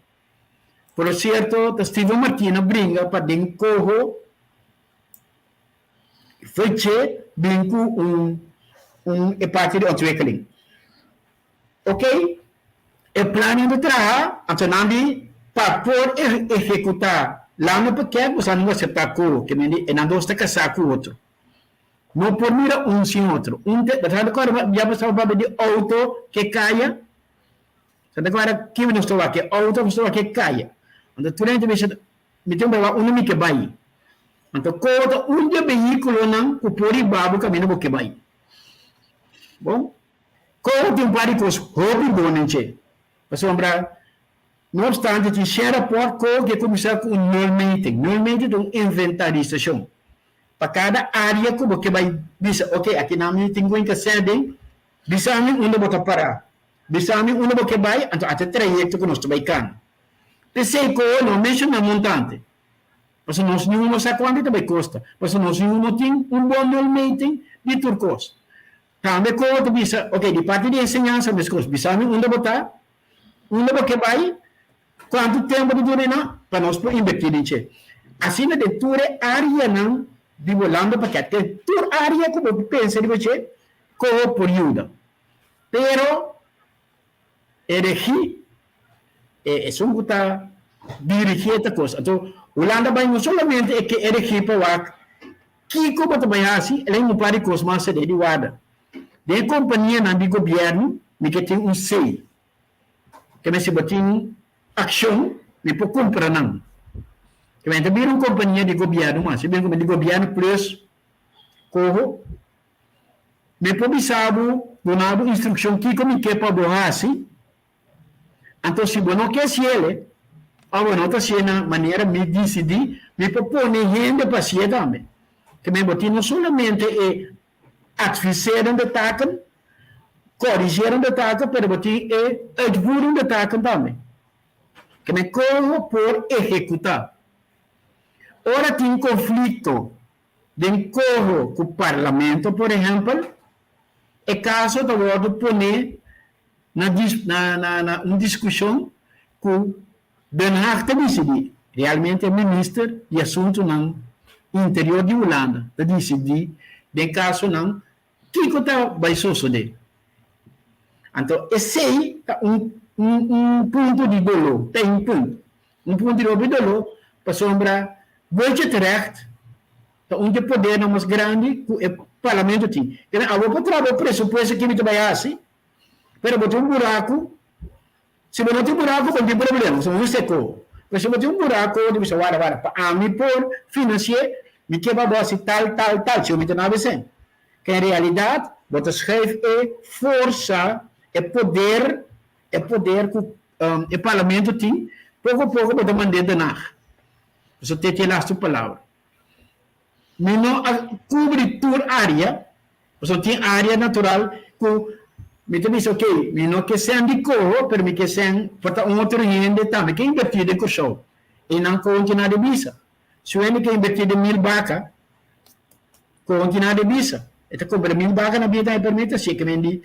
Por sierto ta Steven Martina bringa pa den koho feche bin ku un un e parti di ontwikkeling. Ok e plannan ta traha anto nan di pa por ehekuta lano pakèt boso a asepta koho ke men di e nan dos ta kasá ku otro. No por mira un sin otro. Un te bo ta rekòrda ya bo staba papia di outo ke kaya? Sa ta klara kiba nos ta wak e outo of nos ta wak e kaya. Anto tur hende ta bisa, mi tin ku bai wak unda mi ke bai. Anto koho ta un di e vehíkulonan ku por hiba bo kaminda bo ke bai. Bon, koho tin un par di kos hopi bon den dje. Pasobra, no opstante tin shen rapòrt, koho ke kuminsá ku un nulmeting. Nulmeting ta un inventarisashon. Pa kada área ku bo ke bai bisa, oke, akinan mi tin ku hinka sèn den, bisa mi unda bo ta pará. Bisa mi unda bo ke bai, anto ata e trayekto ku nos ta bai kana. P'esei koho no menshoná montante, pasobra nos niun no sa kuantu e ta bai kosta, pasobra nos niun no tin un bon nulmeting di tur kos. Tambe koho ta bisa, oke, di parti di enseñansa meskos, bisa mi unda bo ta, unda bo ke bai, kuantu tempu ta dura einan, pa nos por invertí den dje. Asina den tur e áreanan di bo landa pakèt, den tur área ku bo pensa riba dje, koho por yuda. Pero e regi, e esun ku ta dirigí e ta kos. Anto Hulanda bai no solamente e ke e regi pa wak kiko bo ta bai hasi, el a un par di kos mas seré di warda. Den e kompanianan di gobièrnu mi ke tin un sei. Ke men si bo tin akshon mi por kumpra nan. Ke men ta bira un kompania di gobièrnu mas, e bira un kompania di gobièrnu plus koho. Mi por bisa bo, duna bo instrukshon kiko mi ke pa bo hasi. Anto si bo no ke hasiel, òf bo no ta hasié na manera mi disidí, mi por pone hende pa hasié tambe. Ke men bo tin no solamente e adviserende taken, korigerende taken, pero bo tin e uitvoerende taken tambe. Ke men koho por ehekutá. Ora tin konflikto. Den koho ku parlamento, por ehèmpel, e kaso ta wòrdu poné na na na un diskushon ku Den Haag ta disidí. Realmente e minister di asuntunan interior di Hulanda ta disidí den kasonan kiko ta bai sosodé. Anto esei ta un un punto di doló, ta un punto. Un punto di hopi doló pasobra budgetrecht ta un di e podernan mas grandi ku e parlamento tin. Kende abo por traha bo presupuesto ke mi ta bai hasi, pero bo tin un buraku, si bo no tin buraku bo no tin problema, pasobra bo no seko. Pero si bo tin un buraku bo ta bisa wara wara pa ami por finansi'é mi ke pa bo hasi tal tal tal, si mi ta na abc. Ke en realidat bo ta schuif e forsa, e poder, e poder ku e parlamento tin, poko poko bo ta mand'é Den Haag. Pasobra te tin e lastu palabra. Mi no a kubri tur área, pasobra tin área natural ku mi ta bisa ok, mi no ke sèn di koho, pero mi ke sèn por ta un otro hende tambe ke invertí den Kòrsou. I nan kontinuá di bisa. Si un hende ke invertí den mil baka, kontinuá di bisa. E ta kumpra mil baka na bida e permit así ke men di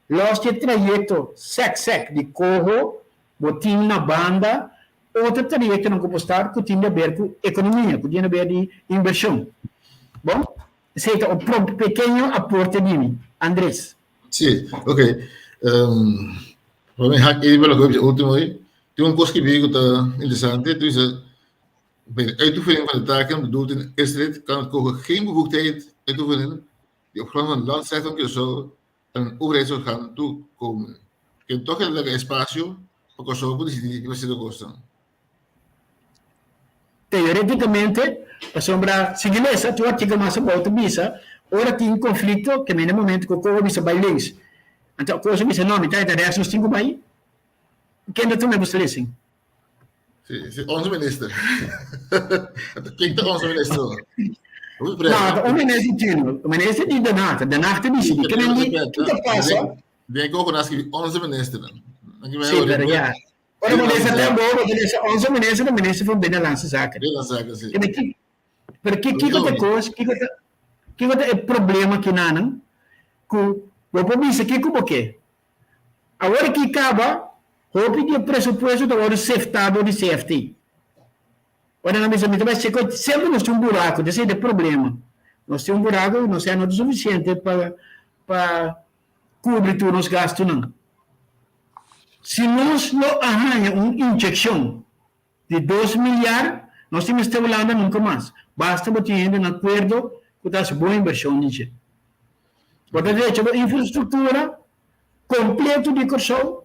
lòs di e trayekto sèk sèk di koho bo tin na banda Otro trayectonan cu por start cu tin di haber cu economia, cu tin di haber di inversion. Bon, esey ta un pequeño aporte di mi. Andres. Sí, ok. Um, pa mi hak even loke bisa ultimo ei. Tin un kos ki bi ku ta interesante. Tu bisa, bij de uitoefening van de taken bedoeld in de eerste lid kan het COGO geen bevoegdheid uitoefenen die op grond van landsrecht van Curaçao aan een overheidsorgaan toekomen. Ken toch e laga espasio pa Kòrsou por disidí riba sierto kosnan. Teoreticamente, pasobra sigui lesa tur artikel mas abou ta bisa ora tin conflicto ke mende momento ku koho bisa bai links anto a kosa bisa no mi ta rechts nos tin ku bai ken ta tuma e beslissing? Si, si, onze minister. Ken ta onze minister? No, ta un minister chino. Minister di Den Haag. Den Haag ta disidí. Ke men di, kiko ta pasa? Den koko nan skibi onze minister. Sí, pero ja. Ora bo lesa ten bo, bo ta lesa onze minister, de minister van Binnenlandse Zaken. Binnenlandse Zaken, si. Pero kiko ta kos, kiko ta, kiko ta e problema kinanan ku bo por bisa kiko bo ke. Awor ki kaba, hopi di e presupuesto ta wòrdu seftá dor di CFT. Ora nan bisa mi ta bai seko, semper nos tin un buraku, ta esei ta e problema. Nos tin un buraku, nos no ta sufisiente pa pa kubri tur nos gastunan. Si nos lo a haña un inyekshon di dos milyar, nos tin mester Hulanda nunka mas. Basta bo tin hende na akuerdo ku ta hasi bon invershon di dje. Bo ta drecha bo infrastruktura kompleto di Kòrsou,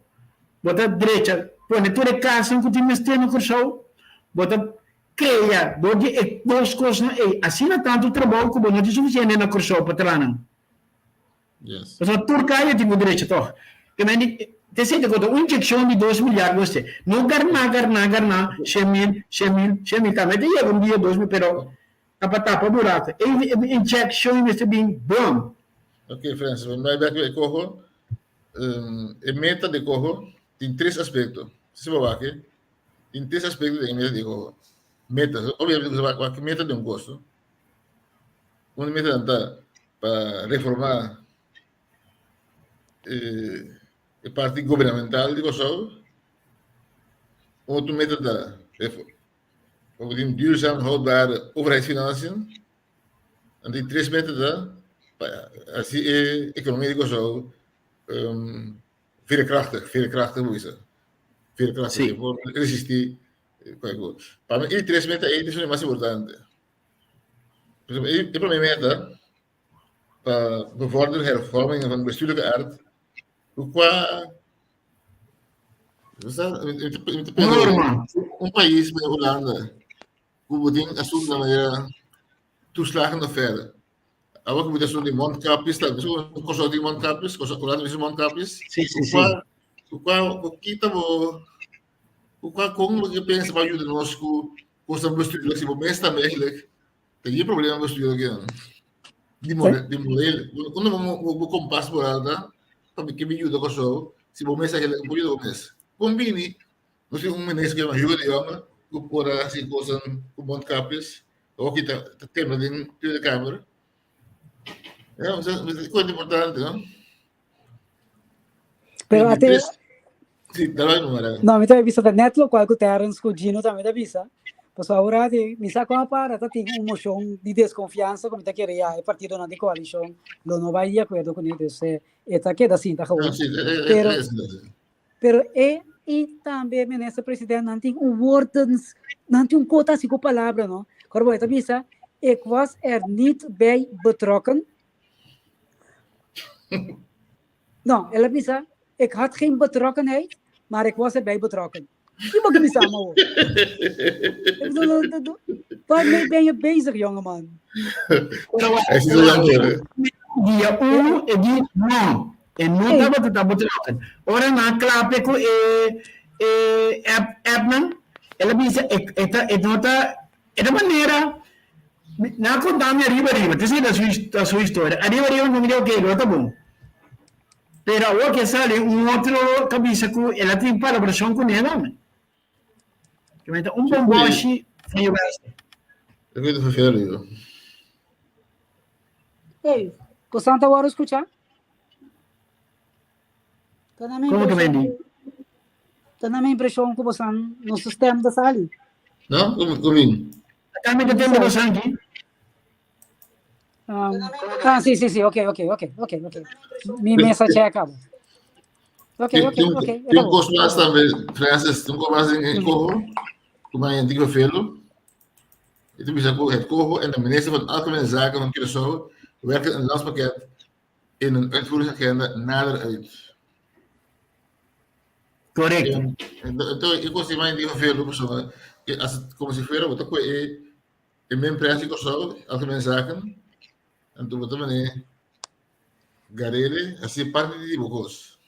bo ta drecha pone tur e kasnan ku tin mester na Kòrsou, bo ta krea dor di e dos kosnan ei asina tantu trabou ku bo no tin sufisiente na Kòrsou pa traha nan. Yes. Pasobra tur kaya tin ku drecha tòg. Ke men di, te sinti ku ta un inyekshon di dos milyar mester. No garná, garná, garná, 100 mil, 100 mil, 100 mil. Tambe ta yega un dia 2 mil, pero ta pa tapa buraku. E inyekshon mester bin bon. Ok, Francis, pa mi bai bek e koho, e meta di koho tin tres aspekto. Si bo wak, tin tres aspekto den e meta di koho. Meta, obviamente ku wak meta di un kos. Un meta ta pa reformá e parti gubernamental di Kòrsou. Otro meta ta pa bo tin duurzaam houdbare overheidsfinanciën. En di tres meta ta pa hasi e ekonomia di Kòrsou veerkrachtig, veerkrachtig bo bisa, veerkrachtig, e por resistí kualke kos. Pa mi e tres meta ei ta esun di mas importante. E promé meta pa bevorderen hervormingen van bestuurlijke aard, ku kua Norma. Un pais manera Hulanda ku bo tin asuntu manera toeslagenaffaire. Awor ku bo tin asuntu di mondkapjes tambe. Kòrsou tin mondkapjes, Hulanda tin mondkapjes. Sí, sí, sí. Ku kua ku kita bo ku kua kon bo pensa pa yuda nos ku Kosnan bestuurlijk, si bo mes tambe eigenlijk ta die problema bestuurlijk yan. Di more, di moreel. Unda bo bo kompas moral ta pa ke bi yuda Kòrsou si bo mes eigenlijk no por yuda bo mes. Kon bini nos tin un minister ku yama Hugo de Jonge ku por a hasi kosnan ku mondkapjes. Hoki ta ta tembla den Tweede Kamer. Ja, dat is importante, no? Pero ate Sí, dale no mara. No, mi ta bisa ta net lo cual ku Terence ku Gino tambe ta bisa. Pasobra awor di mi sa kon para ta tin un moshon di deskonfiansa ku mi ta kere ya e partidonan di koalishon lo no bai di akuerdo kuné. Dus e ta keda sinta No, gewoon. sí, Pero eh, pero e i tambe minister president nan tin un woordens nan tin un kota asi ku palabra no. Kor bo e ta bisa ik was er niet bij betrokken. No, el a bisa, ik had geen betrokkenheid, maar ik was erbij betrokken. Ki bo ke bisa ama ho? Ik bedoel, waarmee ben je bezig, jongeman? Hij is zo jammer, hè? Dia 1 e di no, e no Hey. tabata ta betrokken. Ora nan klape ku e e app appnan, el a bisa e e ta e no ta e ta manera Nan a konta mi ariba ariba, te esei ta su historia. Ariba ariba mi di ok, lo ta bon. Pero awor ke sali un otro ta bisa ku el a tin palabrashon ku Nederland. Ke men ta un bomboshi van je wijze. Ik weet het vervelend, joh. Hey, Kostan ta wòrdu skuchá? Ta na mi Komo ke impreshon men di? ku ta na mi impreshon ku bosan no su stem ta sali. No? Kom, kom in. Tambe ta tende bosan aki? Um, ah, sí, sí, sí, ok, ok, ok, ok, ok. Mi mesa check cabo. Ok, ok, ok. Tin un kos mas tambe, Francis, tin un kos mas in Koho, ku mi a digo velo. E ta bisa ku het Koho en de minister van Algemene Zaken van Curaçao werken een landspakket in een uitvoeringsagenda nader uit. Correcto. Entonces, ik was die man die veel persoon, als het como si fuera, wat ook in mijn prijs of zo, algemene zaken. En toen wat meneer Garele, así parte de dibujos.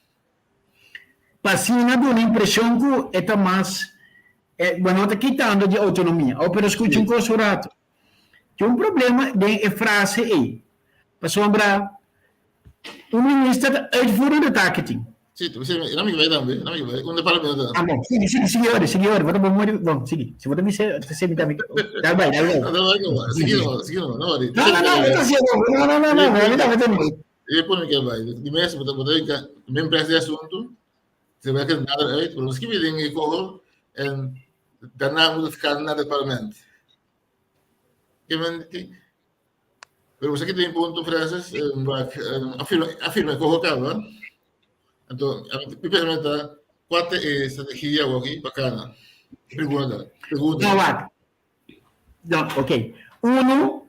Pa asina duna impreshon ku e ta mas, e, bo no ta kitando di outonomia. Oh, pero skucha un kos un ratu. Tin un problema den e frase ei. Pasobra un minister ta uitvoerende taak tin. Sí, sí, no me bai tambe, no me bai. Un departamento. Ah, bon, sigui, sigui, sigui ora, sigui ora. Bo ta bon mori, bon, sigui. Si bo ta bisa, ta semi tambe. Dal bai, dal bai. No, no, no, sigui no, sigui no, no, No, no, no, no, no, no, no, no, no, no, no, no. E pone que bai. Di mes, bo ta bo ta men pres de asunto. Se werken nader uit, pero misschien weer dingen koho en daarna moet het gaan naar het parlement. Pero você que tem ponto, Francis, afirma, afirma koho kaba. Anto, mi pensamento ta, kua ta e strategia awor bacana? Pregunta, pregunta. No, wak. No, ok. Uno,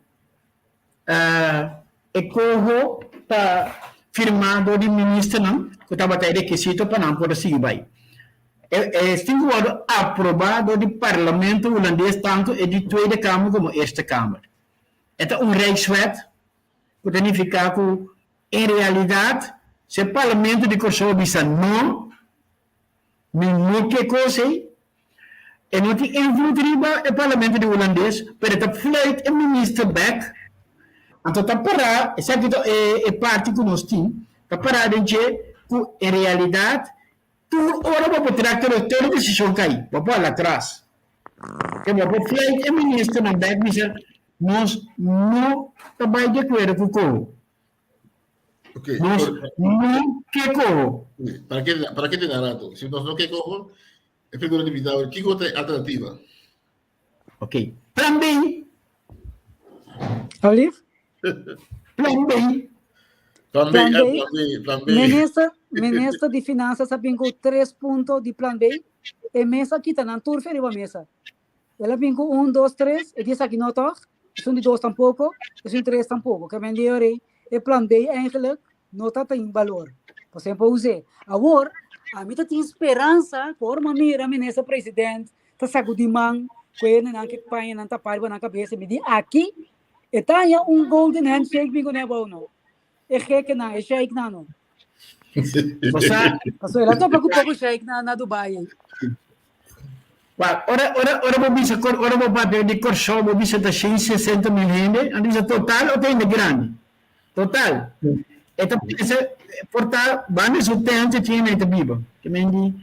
e koho ta firmá dor di ministernan ku tabata e rekisito pa nan por a sigui bai. E estin ku wòrdu aprobá dor di Parlamento Hulandes tantu e di Tweede Kamer komo Eerste Kamer. E ta un Rijkswet ku ta nifiká ku en realidat si e Parlamento di Kòrsou bisa no, Mi no ke kos ei. E no tin invloed riba e parlamento di Hulandes, pero e ta fluit e minister bek. Anto ta pará, esaki ta e parti ku nos tin, ta pará den dje ku en realidat tur ora bo por trek tur e desishon kai, bo por hala atras. Ke bo por fluit e ministernan bek bisa nos no ta bai di akuerdo ku koho. Okay. Nos no ke koho. Para ke, para ke te rato? Si nos no ke koho, e figura di Vidal, kiko ta alternativa? Ok. Plan B. Alif? Plan B. Plan B, Plan B. ah, plan B, plan B. Minister, minister di Finanzas a bin ku tres punto di plan B. E mesa kita nan tur fe riba mesa. El a bin ku un, dos, tres, e di esaki no tòg, esun di dos tampoko, esun di tres tampoko. Ke men di ora e plan B eigenlijk no ta tin balor. Pasobra por us'é. Awor, ami ta tin speransa ku ora mi a mira minister president ta sakudí man ku e hendenan ke paña nan tapá riba nan kabesa, mi di aki e ta haña un golden handshake bin kuné abou no. E gekenan, e sheiknan no. Bosa. Pasobra el a topa ku poko sheik na, na Dubai. Wak, ora, ora, ora bo bisa, ora bo papia di Kòrsou, bo bisa ta 160 mil hende, anto bisa total o ta hende grandi? Total. E ta pensa, por ta, banda su tente tin hende ta biba. Ke men di,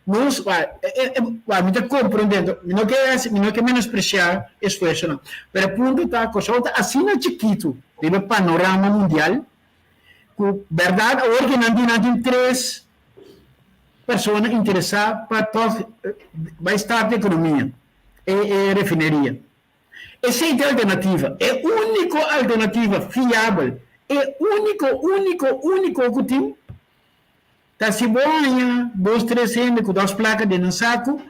Nos, wa, mi ta komprondé, mi no ke hasi, mi no ke menospresiá esfuersonan, pero e punto ta Kòrsou ta asina chikitu riba e panorama mundial ku bèrdat awor ke nan tin nan tin tres persona interesá pa tòg bai start e ekonomia, e e refineria. Esei ta e alternativa, e úniko alternativa fiabel, e úniko, úniko, úniko ku tin. Ta si bo haña dos tres hende ku dos plaka den nan saku,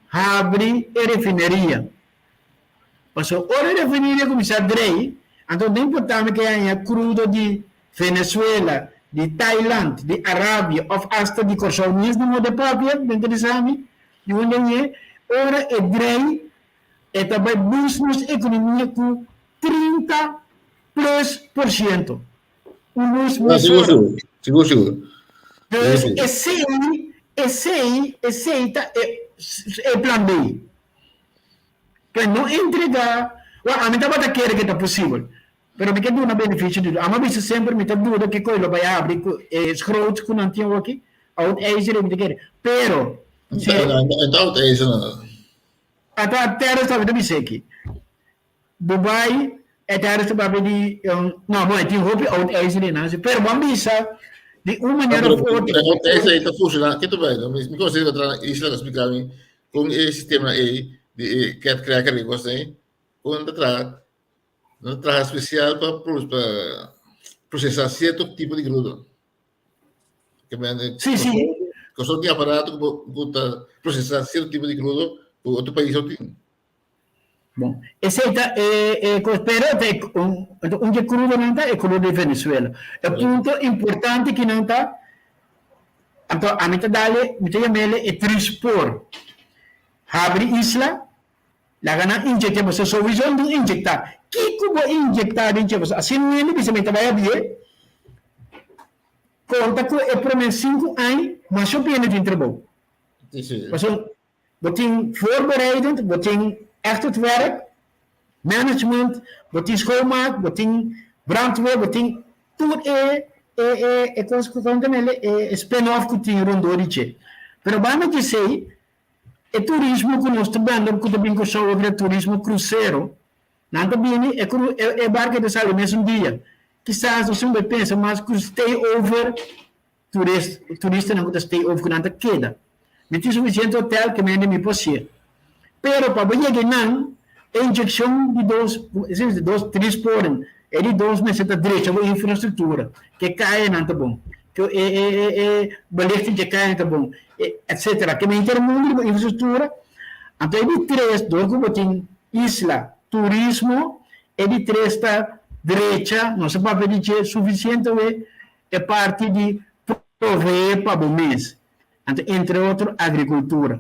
habri e refineria. Pasobra ora e refineria kuminsá drei, anto no importá ke haña krudo di Venezuela, di Thailand, di Arabia òf asta di Kòrsou mes no morde papia, bo interesá mi di unda e, ora e drei e ta bai boost nos ekonomia ku 30 plus por siento. Un luz Ah, sigur, mesora. sigur. Sigur, sigur. Dus Sigur, sigur. esei, esei, esei ta e, e plan B. Ke no entregá, wak, ami tabata kere ke ta posibel, pero mi ke duna beneficio di duda. Ami a bisa semper mi ta duda ke koe lo bai habri ku e schroot ku nan tin awoki, oud ijzer mi ta kere. Pero, si En, en, en oud ijzer, no. ata terra tabata bisa aki. Dubai e ta resta papia di no bon e tin hopi oud ijzer den nan pero bo a bisa di un manera Pero of otro. e oud ijzer ei ta funciona ke ta bai no mi consigo tra isla ta splica mi con e sistema ei di e cat cracker e cos ei con ta traha nan ta traha special pa pa procesa cierto tipo di crudo ke men Sí, sí. Kòrsou tin aparato ku ta procesa cierto tipo di crudo ku otro pais no tin. Bon, esei ta e e kos, pero ta e un un dje krudonan ta e krudo di Venezuela. E punto importante kinan ta, anto ami ta dale, mi ta yam'ele e trispoor. Habri isla, laga nan inyect'é, pasobra souiso nan tin inyectá. Kiko bo inyectá den dje? Pasobra asina un hende bisa mi ta bai habié, konta ku e promé sinku aña masha hopi hende tin trabou. Pasobra Bo tin voorbereidend, bo tin echt het werk, management, bo tin schoonmaak, bo tin brandweer, bo tin tur e e e e kos ku kon ta mele e spin-off ku tin rondó di dje. Pero banda di esei, e turismo ku nos ta bende ku ta bin Kòrsou oki ta turismo krusero, nan ta bini e kru e barko ta sali mesun dia. Kisas nos tin bai pensa mas ku stay over Turistanan ku ta stay over ku nan ta keda. Mi tin sufisiente hotel ke mende mi por sier. Pero pa bo yega einan, e inyekshon di dos, di dos, tres poren, e di dos mester ta drecha bo infrastruktura, ke kayanan ta bon, ke e e e e belichting dje kayanan ta bon, etsetera. Ke mester mundu di bo infrastruktura. Anto e di tres, dor ku bo tin isla, turismo, e di tres ta drecha, nos a papia di dje sufisiente we, E parti di proveé pa bo mes, anto entre otro agrikultura.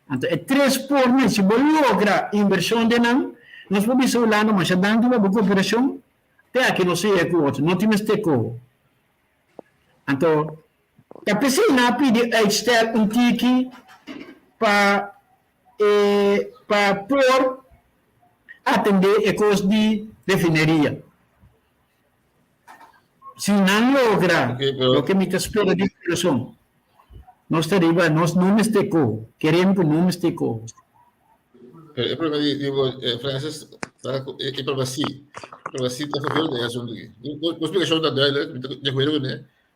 Anto e tres pornan, si bo logra invershon den nan, nos por bisa Hulanda masha danki pa bo koperashon, te aki nos a yega ku otro, no tin mester koho. Anto ta p'esei nan a pidi uitstel un tiki pa e pa por atendé e kos di refineria. Si nan logra loke mi ta spera di kurason, nos ta riba, nos no mester koho, kerem ku no mester koho. Pero e problema di, di bo, eh, Francis, ta ku e, e problema si. E problema si ta verveel den e asunto aki. Bo, bo splikashon ta duidelijk, mi ta di akuerdo kuné,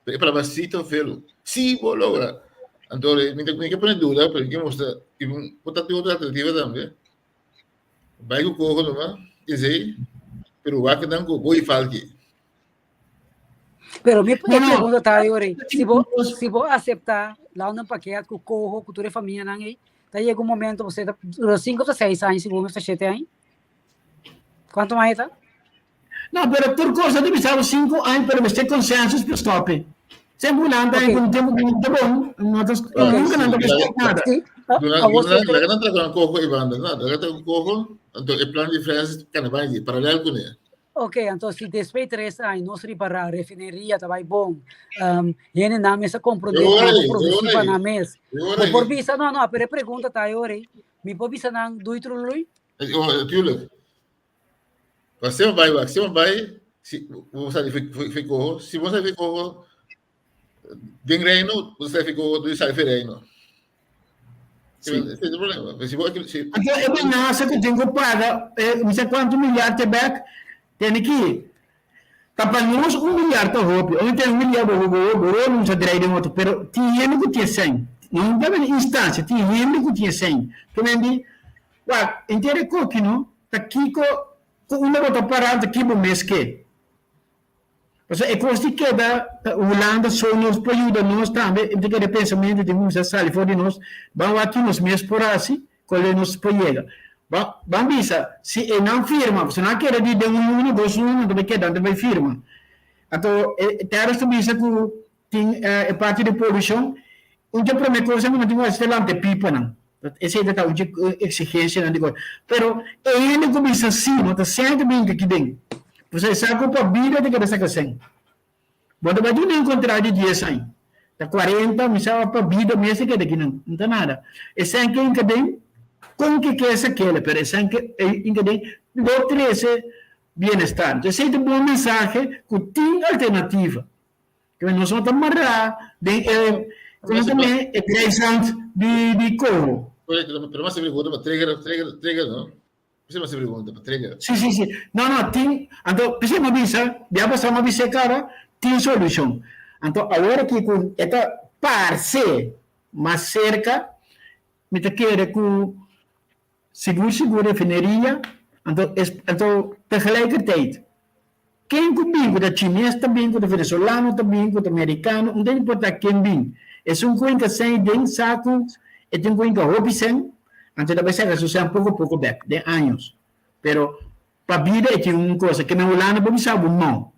pero e problema si ta verveel. Si bo logra. Anto, mi ta, mi ke pone duda, pero mi ke mustra, i bo ta tin otro alternativa tambe. Bai ku koho numa, esei, pero wak nan ku boi falki. Pero mi No, no. pregunta ta yori, si bo si bo acepta London pakket ku koho ku tur e famianan ei, ta yega un momento bo ta dura 5 ta 6 aña segun mi ta 7 aña. Kuantu mas ta? No, pero tur cosa ta bisa bo 5 aña, pero mester consensus pa stop e. Semper Hulanda Ok. ku un tempu ku no ta bon, no ta, Ok. nunca nan ta stop nada. Sí. Duna, Awor duna, si laga nan traha ku koho i banda, no, laga traha ku koho, anto e plan di Francis kana bai di paralel kuné. Ok, anto si despues di 3 aña nos ripará refineria ta bai bon, um, hende nan mes a komprondé E ku ora nan ei, por e produsí ora pa ei, nan mes. e ora Bo por ei. bisa, no, no, pero e pregunta ta e ora ei, mi por bisa nan dui trului? Eh, oh, tuurlijk. Maar si bai, si bai, si bo sa di fi koho, si bo sa di koho, Den reino, bo ta sacrificó di sali reino. Sí. Ese es el problema. Si bo, si, Anto e menasa ku tin ku paga, eh, mi sa kuantu milyar te bek, tene ki ta pa nos un milyar ta hopi. Ora tin un milyar bo bo bo no sa drei den otro, pero tin hende ku tin sèn. No ta bini instancia, tin hende ku tin sèn. Ke men di, wak, henter e koki no, ta kiko ku unda bo ta pará ta ki bo mes ke. Pasobra e kos di keda Hulanda so nos por yuda nos tambe, e ta keda pensamentu tin kuminsá sali for di nos, ban wak ki nos mes por hasi, kole nos por yega. Ban ban bisa, si e nan firma, pasobra nan a keda di den un luna, dos luna, nan ta bai keda, nan ta bai firma. Anto e Terrence ta bisa ku tin e parti di polushon, un dje promé kos ku nan tin ku hasi ta lanta e pipanan. Esei ta ta un dje eksigensianan di kos. Pero e hende ku bisa si, no ta sèn ta bin aki den. Pasobra e sa ku pa bida ta keda saka sèn. Bo ta bai duna un kontrato di dies aña. Ta kuarenta, mi sa pa bida mes ta keda akinan. No ta nada. E sèn ke inka den, kon ke ke sak'el, pero e sèn ke inka den lo trese bienestar. Entonces esei ta bon mensahe ku tin alternativa. Kende nos no ta mará den e, komo ta me, e drijzand di, di Congo. Pero, pero mas pregunta pa trigger, trigger, trigger, no? P'esei mas pregunta pa trigger. Sí, sí, sí. No, no, tin, anto, p'esei mi a bisa, bia pasá mi a bisa e kaba, tin solushon. Anto, awor aki ku e ta parse mas serka, mi ta kere ku Sigur sigur refineria, anto es anto tegelijkertijd ken ku bin ku ta chines ta bin ku ta venezolano ta bin ku ta merikano no ta importa ken bin esun ku hinka sèn den saku e tin ku hinka hopi sèn anto e ta bai saka su sèn poko poko bèk den años pero pa bida e tin un cosa ke men Hulanda por bisa bo no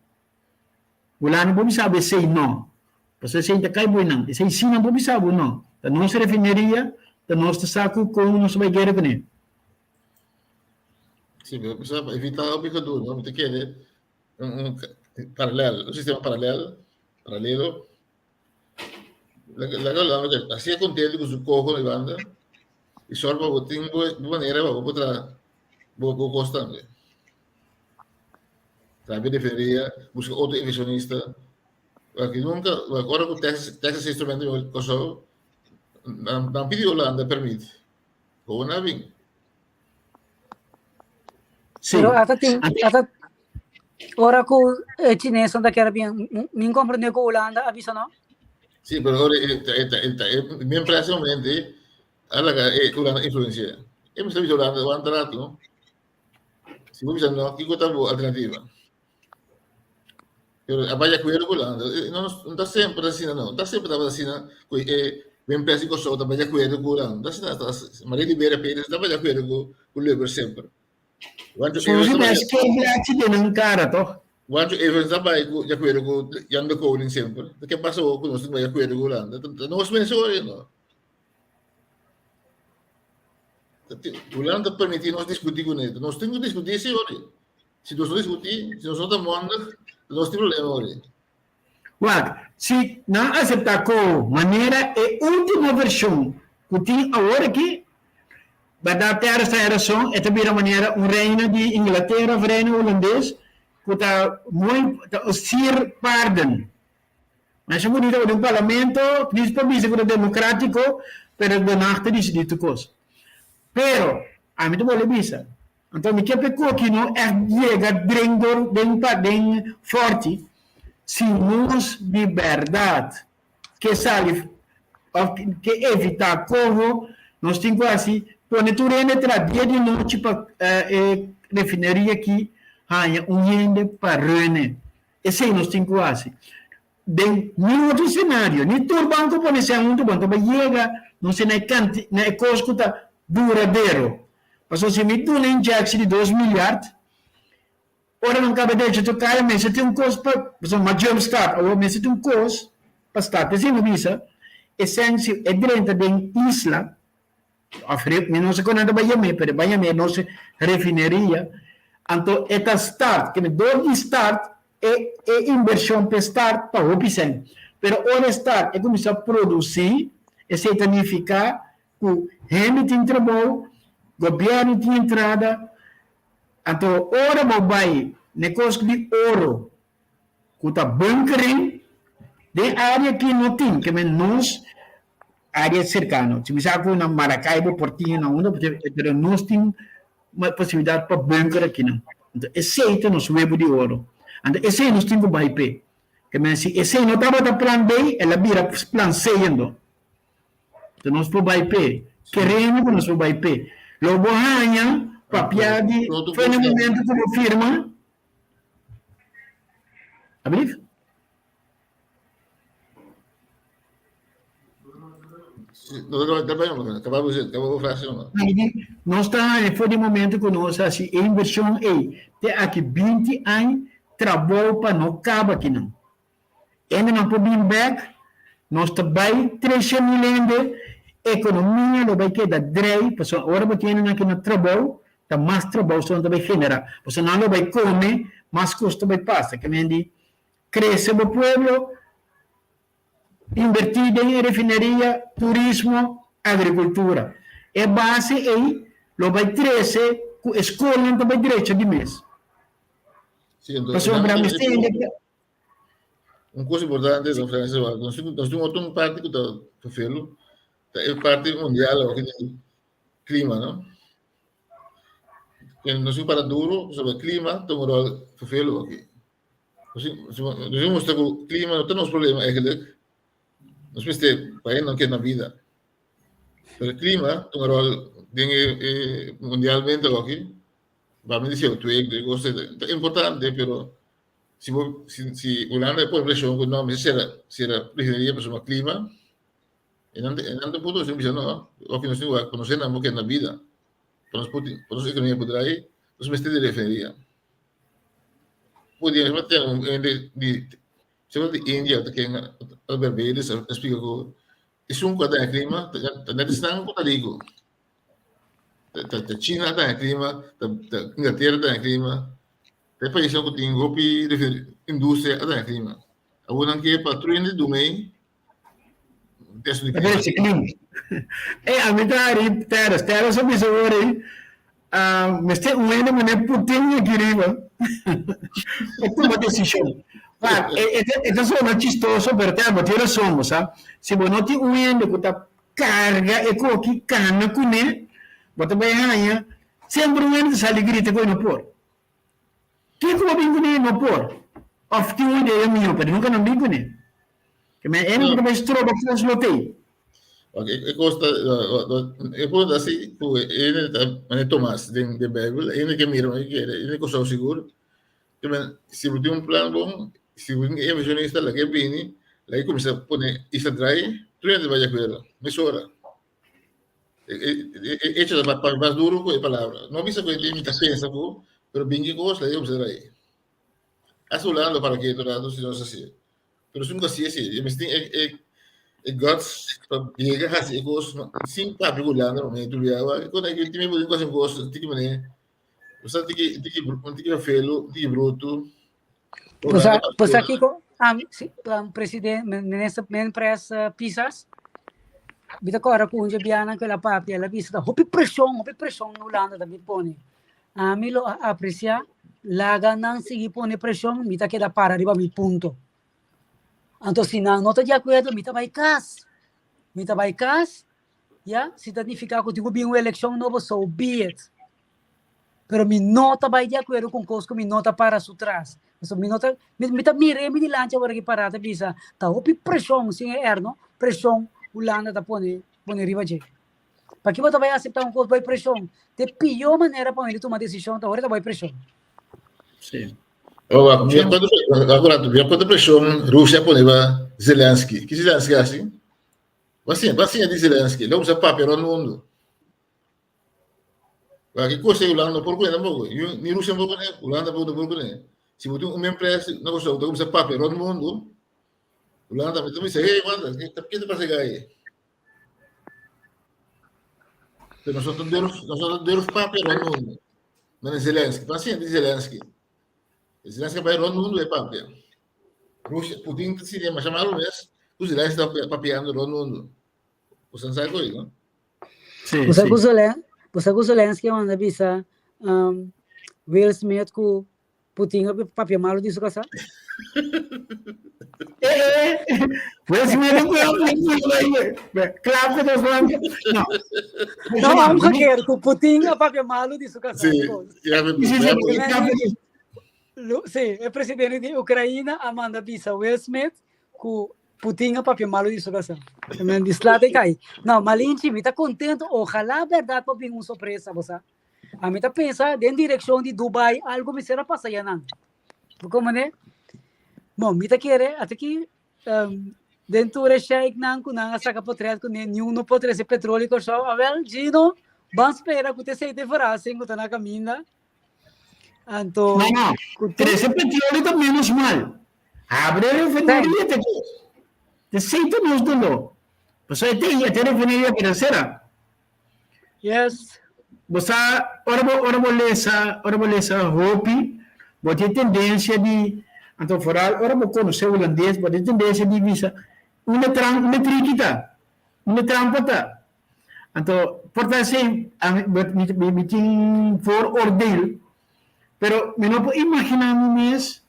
Hulanda por bisa bo esei no. Pasobra esei ta kai buenan. Esei si nan por bisa bo no. Ta nos refineria, ta nos ta sa ku kon nos ta bai guera kuné. Sí, pero pa evitá hopi gedoe, no? Mi ta kere un, un paralel, un sistema paralel, paralelo. Laga laga Hulanda ke así e kontento ku su koho na banda i sòru pa bo tin bo manera pa bo por traha bo bo kos tambe. Trabe deferia, busca otro inversionista. Porque nunca, ora ku Texas, Texas Instruments bin Kòrsou, nan, nan pidi Holanda permit. Gewoon nan bin. Sí. Pero ata tin, ata ora ku e chineesnan ta kere bien, min komprende ku Holanda a bisa no? Sí, pero ora e ta e ta e ta e mi empresa momente a laga e Holanda influencia. E mester bisa Holanda wanta rato. Si bo bisa no, kiko ta bo alternativa? Pero a bai acuerdo ku Hulanda. No, no ta semper asina no. No ta semper tabata asina ku e ben pres di Kòrsou ta bai di akuerdo ku Hulanda. No ta asina ta Maria Liberia Peters ta bai di akuerdo ku ku Lubbers semper. Wancho Soms Evers ta bai mes ke blachi den nan kara toch? Wancho Evers ta bai ku di akuerdo ku Jan de Koning semper. Ke pasa awor ku nos tin bai di akuerdo ku Hulanda? Ta nos mes hoor no. Hulanda ta permití nos diskutí kuné. Nos tin ku diskutí sí ori. Si nos no diskutí, si nos no ta mondig, nos tin problema ori. Wak, si nan aseptá ku manera e último vershon ku tin awor aki, bèrdat Terra ta e rason, e ta bira manera un reina di Inglatera òf reina hulandes ku ta mooi ta sier paarden. Masha bunita ku den un parlamento, djis pa bisa ku ta demokratiko, pero Den Haag ta disidí tur kos. Pero, ami ta bolbe bisa, anto mi ke pa e koki no ègt yega dren dor den pa den fòrti, si nos di bèrdat ke sali òf ke evitá koho, nos tin ku hasi pone tur hende traha dia di nochi pa e refineria aki haña un hende pa rene. Esei nos tin ku hasi. Den niun otro senario, ni tur banko pone sèn huntu, bo no ta bai yega no se na e kanti, na e kos ku ta duradero. Pasobra si mi duna injeksi di dos milyard, ora nan kaba derecho tur kaya mester tin un kos pa, pasobra mi a jump start, awor mester tin un kos pa start. P'esei mi bisa, e sèn si e drenta den isla, Of mi no sa kon nan ta bai yam'é, pero e bai yam'é nos refineria. Anto e ta start, kende dor di start e e invershon p'e start ta hopi sèn. Pero ora e start e kuminsá produsí, esei ta nifiká ku hende tin trabou, gobièrnu tin entrada. Anto ora bo bai n'e kos di oro ku ta bunkering. Den área ki no tin, ke men nos área serkano. Si mi sa ku na Maracaibo por tin na unda, pero nos tin posibilidat pa bunker akinan. Anto esei ta nos webu di oro. Anto esei nos tin ku bai p'e. Ke men si esei no tabata plan B, el a bira plan C endo. Anto nos por bai p'e. Keremi ku nos por bai p'e. Lo bo haña papia di for na momento ku bo firma. Ablief? Nos ta haña for di momento ku nos hasi e invershon ei te aki binti aña trabou pa no kaba akinan. Hendenan por bin bek, nos ta bai trece mil hende, ekonomia lo bai keda drei, pasobra ora bo tin hendenan aki na trabou, ta mas trabou so nan ta bai genera, pasobra nan lo bai kome, mas kos ta bai pasa. Ke men di, Crece bo pueblo, inverti den e refineria, turismo, agricultura. E base ei lo bai trece cu e scolnan ta bai drecha di mes. Pasobra mester hende ta. Un cosa importante, don Francis, nos tin otro parti cu ta vervelo, ta e parti mundial awor di clima, no? Nos tin para duro sobre clima ta un rol vervelo aki. Nos mustra ku klima no ta nos problema eigenlijk. Nos mester pa hende no keda na bida. Pero klima ta un ròl den e mundialmente oki. Bami di CO2, di kos ta importante, pero si bo si si Hulanda e pone preshon ku no mester sera sera refineria pasobra klima, e nan e nan ta punto nos bisa no, oki nos tin wak pa nos hende nan por keda na bida. Pa nos por pa nos ekonomia por drai, nos mester di refineria. Pudi mesmo ten un hende di semper di India ta ken Albert Bailey a splika ku esun ku a daña klima ta net esnan ku ta riku. Ta China a daña klima, ta Inglatera a daña klima, ta e paisnan ku tin hopi industria a daña klima. Awor nan ke pa tur hende duna ei testo di klima. E ami ta hari Teres, Teres a bisa ora ei Mester un hende manera Putin aki riba pa tuma desishon. Wak, e ta sona chistoso, pero te abo tin rason, bo sa. Si bo no tin un hende ku ta karga e koki, kana kuné, bo ta bai haña semper un hende ta sali grita ku e no por. Kiko bo bin kuné? No por. Òf tin un idea mihó, pero nunka nan bin kuné. Ke men hende ku ta bai stroba kos lo tei. Ok, e kos ta, e punto ta asi ku e hende ta manera Tomas den den Bijbel, e hende ke mira manera ke kere, e hende kos sigur. Ke men si bo tin un plan bon, si bo tin inversionista laga e bini, laga e kuminsá pone isla drai, tur hende ta bai di akuerdo, mesora. E echo ta mas duro ku e palabra. No bisa ku e mi ta pensa ku, pero bin ki kos laga e kuminsá drai. Hasta Hulanda para ketu rato si nos hasié. Pero si nunca hasié si, e mester tin e e guts pa yega hasi e kos sin papia ku Hulanda promé tur biaha. Kon e tin mi hasi un kos tiki manera, bo sa tiki tiki un tiki felu, un tiki brutu. Bo sa bo sa kiko ami si president minister Menpres Pisas mi ta kòrda ku un dje bianan ku el a papia el a bisa ta hopi preshon hopi preshon Hulanda ta bin pone. Ami lo a apresiá laga nan sigui pone preshon mi ta keda para riba mi punto. Anto si nan no ta di akuerdo mi ta bai kas. Mi ta bai kas ya si ta nifiká ku tin ku bin un elekshon nobo so be it. Pero mi no ta bai di akuerdo ku un kos ku mi no ta para su tras. Pasobra mi no ta, mi ta mir'é mi dilanti awor aki pará ta bisa ta hopi preshon sin e er no, preshon Hulanda ta pone pone riba dje. Paki bo ta bai aseptá un kos bai preshon? Ta e pió manera pa un hende tuma desishon ta ora ta bai preshon. Sí. Oh, wak, mira kuantu, wak, mira kuantu preshon Rusia a pone riba Zelensky. Ki Zelensky a hasi? Bo a siña, bo a siña di Zelensky. Lo kuminsá papia rònt mundu. Wak, ki kos ei Hulanda no por kuné tampoko. Ni Rusia no por kuné, Hulanda tampoko no por kuné. Si bo tin un empresa na Kòrsou ta kuminsá papia rònt mundu, Hulanda tambe ta bisa, hey, wanta, ke ta pasa ei? Pero nos no durf, nos no durf papia rond mundo. Meneer Zelensky, pa siente Zelensky. Zelensky bai rond mundo e papia. Rusia, Putin ta siente masha malo mes, ku Zelensky ta papiando rond mundo. Boso sabe koi, no? Sí, Bosa ku Zelen, bosa ku Zelensky manda bisa um, Will Smith ku Putin a papia malo di su kasá? Eh, eh. Pues me no Klaar dos man. No. No, omgekeerd, ku Putin a papia malu di su kasá. Sí, ja, Sí, sí, sí. Sí, e presidente di Ukraina a manda bisa Will Smith ku Putin a papia malu di su kasá. Men di sla te kai. No, Malinchi, mi ta contento. Ojalá berdad por bin un sorpresa, bo sa. A mi ta pensa den direccion di Dubai algo mester a pasa yanan. Como ne? Bon, mi ta kere ata ki um, den tur e sheiknan ku nan a saka potret ku ne niun no por trese petróleo Kòrsou. Awel, Gino, ban spera ku te seite verrassing ku ta na kaminda. Anto, No, no. ku tur Trese petróleo ta menos mal. Abre refineria te kos. Te seite nos doló. Pasobra e te e te refineria financiera. Yes. Bo sa, ora bo, ora bo lesa, ora bo lesa hopi, bo tin tendencia di, anto vooral ora bo conoce hulandes, bo tin tendencia di bisa, unda tram, unda triki ta? Unda trampa ta? Anto, por ta esey, ami, mi, mi, mi tin vooroordeel, pero mi no por imagina mi mes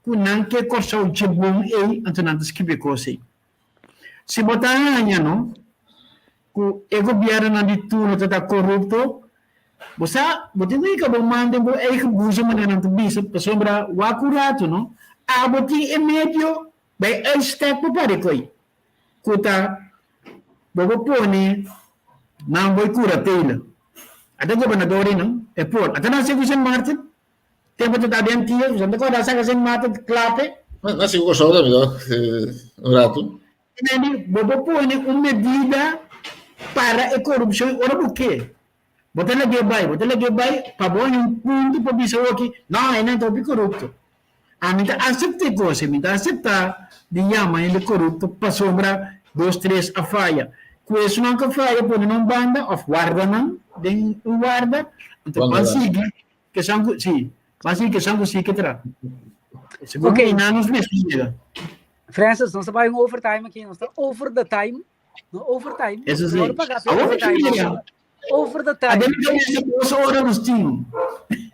cu nan ke Corsou dje bon ey, anto nan ta skibi e cos ey. Si bo ta haña no ku e gobièrnunan di turno ta ta korupto, bo sa bo tin ku hika bo man den bo eigen boezem manera nan ta bisa pasobra wak un ratu no abo tin e medio bij uitstek bo pari koe ku ta bo por pone nan bo kuratela. Ata gobernador einan e por ata nan sigu Sint Maarten Tempo ta ta den tia, bo ta kòrda saka sin mata klape. Na sigu Kòrsou tambe tòg, un ratu. Meni, bo por pone un medida para e korupshon ora bo ke. Bo ta lag'é bai, bo ta lag'é bai pa bo haña un punto pa bisa oki, no, e nan ta hopi korupto. Ami ta asepta e kos, mi ta asepta di yama hende korupto pasobra dos, tres a faya. Ku esunnan ku a faya pone nan un banda òf warda nan den un warda, anto ban sigui Ke san ku si, mas si ke san ku si ke tra. Segun Ok. mi na nos mes yega. Francis, nos ta bai un overtime aki, nos ta over the time. No overtime. Eso sí. Nos paga Awor overtime. mi yega. Over the A time. demi ta bisa 2 ora nos tin.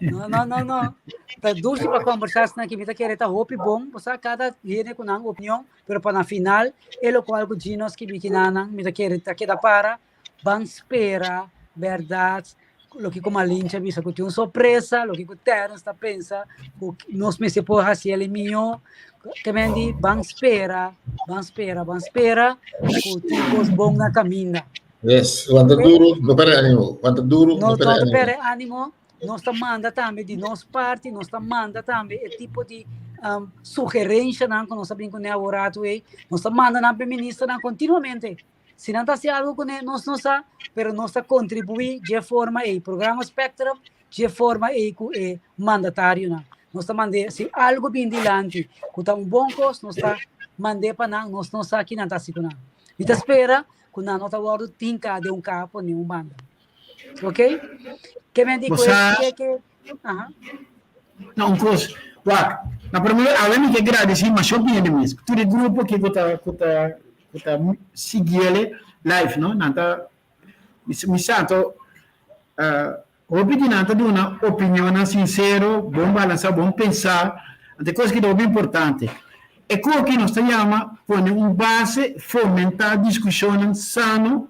No, no, no, no. Ta dushi pa conversar aquí. Mi ta kere ta hopi bon. O sea, cada hende con nan opinion, pero pa na final, e lo cual ku Gino skibi kinanan, mi ta kere ta keda para. Ban spera berdad loke ku Malinche a bisa ku tin un sorpresa, loke ku Terence ta pensa ku nos mester por hasi el mihó. Ke men di ban spera, ban spera, ban spera ku tin kos bon na kaminda. Yes, wanta duro, no perde animo. Wanta duro, no No, perde no animo. perde animo. Nos ta manda tambe di nos parti, nos ta manda tambe e tipo di um, sugerencianan ku nos a bin kuné awor ratu ei. Nos ta manda nan pe ministernan continuamente. Si nan ta hasi algo kuné, nos no sa, pero nos ta kontribuí dje forma ei, programa Spectrum, dje forma ei ku e mandatarionan. Nos ta mand'é, si algo bin dilanti ku ta un bon kos, nos ta mand'é pa nan, nos no sa ki nan ta hasi ku nan. Mi ta spera ku nan no ta wòrdu tinká den un kapo ni un banda. Ok? Ke men di ku e, ke, ke, aha. Na un kos, wak, na primer lugar, awe mi ke gradisí masha hende mes, tur e grupo ki ku ta, ku ta, ku ta siguiele live, no? Nan ta, mi sa, anto, hopi di nan ta duna opinionnan sinsero, bon balansá, bon pensá, anto e kos ki ta hopi importante. E koki nos ta yama pone un base, fomentá diskushonnan sano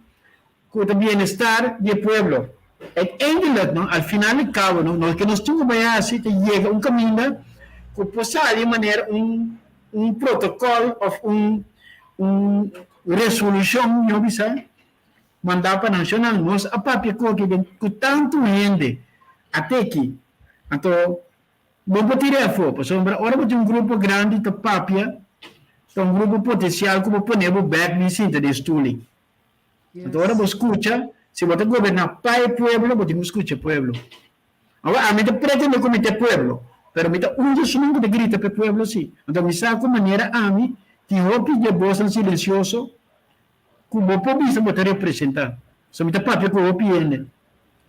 Ku ta bienestar di e pueblo. Uiteindelijk no, al final di kabo no, loke nos tin ku bai hasi ta yega un kaminda ku por sali manera un un protokòl òf un un resolushon mihó bisa mandá pa nashonal. Nos a papia ku aki den ku tantu hende a teki. Anto bo por tira afó pasobra ora bo tin un grupo grandi ta papia ta un grupo potensial ku bo pone bo bèk bin sinta den stoel ei. Anto ora bo skucha, si bo ta goberná pa e pueblo, bo tin ku skucha e pueblo. Awor, ami ta pretendé ku mi ta e pueblo, pero mi ta un di esunnan ku ta grita pa e pueblo sí. Anto mi sa ku manera ami tin hopi di e bosnan silensioso ku bo por bisa bo ta representá. So mi ta papia ku hopi hende.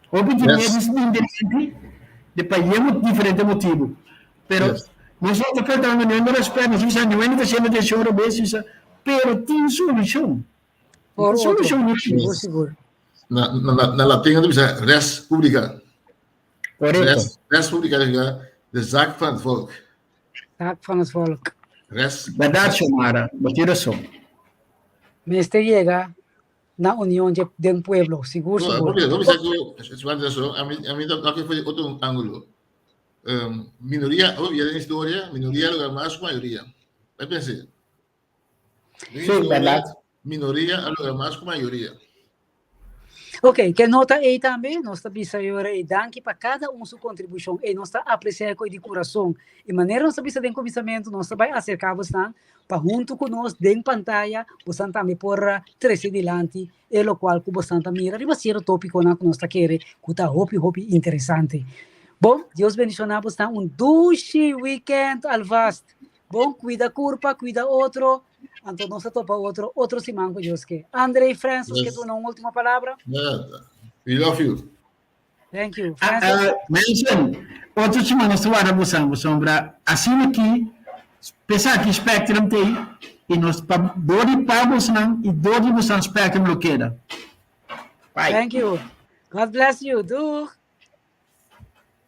Hopi di mi a bin dilanti di pa yemo diferente motibu. Pero nos no ta faltando niun rèspèt, nos bisa niun hende ta hasiendo atenshon robes, bisa, pero tin solushon. Por otro, Solucion no sigur, sigur. Na, na, na latin nan ta bisa res publica. Correcto. Res, res publica significa de zaak van het volk. Taak van het volk. Res. Bèrdat, Xiomara, bo tin rason. Mester yega na union dje den pueblo, sigur No, sigur. porque, vamos a que razón, a mí no que fue otro ángulo. Minoría, oh, ya en historia, minoría logra más que mayoría. Ahí pensé. Sí, verdad. Minoría logra más que mayoría. Ok, ke nota ei tambe, nos ta bisa e ora ei danki pa kada un su kontribushon. Ei nos ta apresiá ku di kurason. I manera nos ta bisa den kuminsamentu, nos ta bai aserká bosnan pa huntu ku nos den pantaya bosnan tambe por trese dilanti e lokual ku bosnan ta mira riba sierto tópikonan ku nos ta kere ku ta hopi hopi interesante. Bon, Dios bendishoná bosnan un dushi weekend alvast. Bon, kuida kurpa, kuida otro. Anto nos ta topa otro otro siman ku Dios ke. Andre y Francis, ke duna un último palabra? Yeah. We love you. Thank you. Ah, Francis? ah, mensen, otro siman nos ta warda bosan, pasobra asina ki pesa ki Spectrum tei i nos pa dor di pa bosan i dor di bosan Spectrum lo keda. Bye. Thank you. God bless you. Doeg.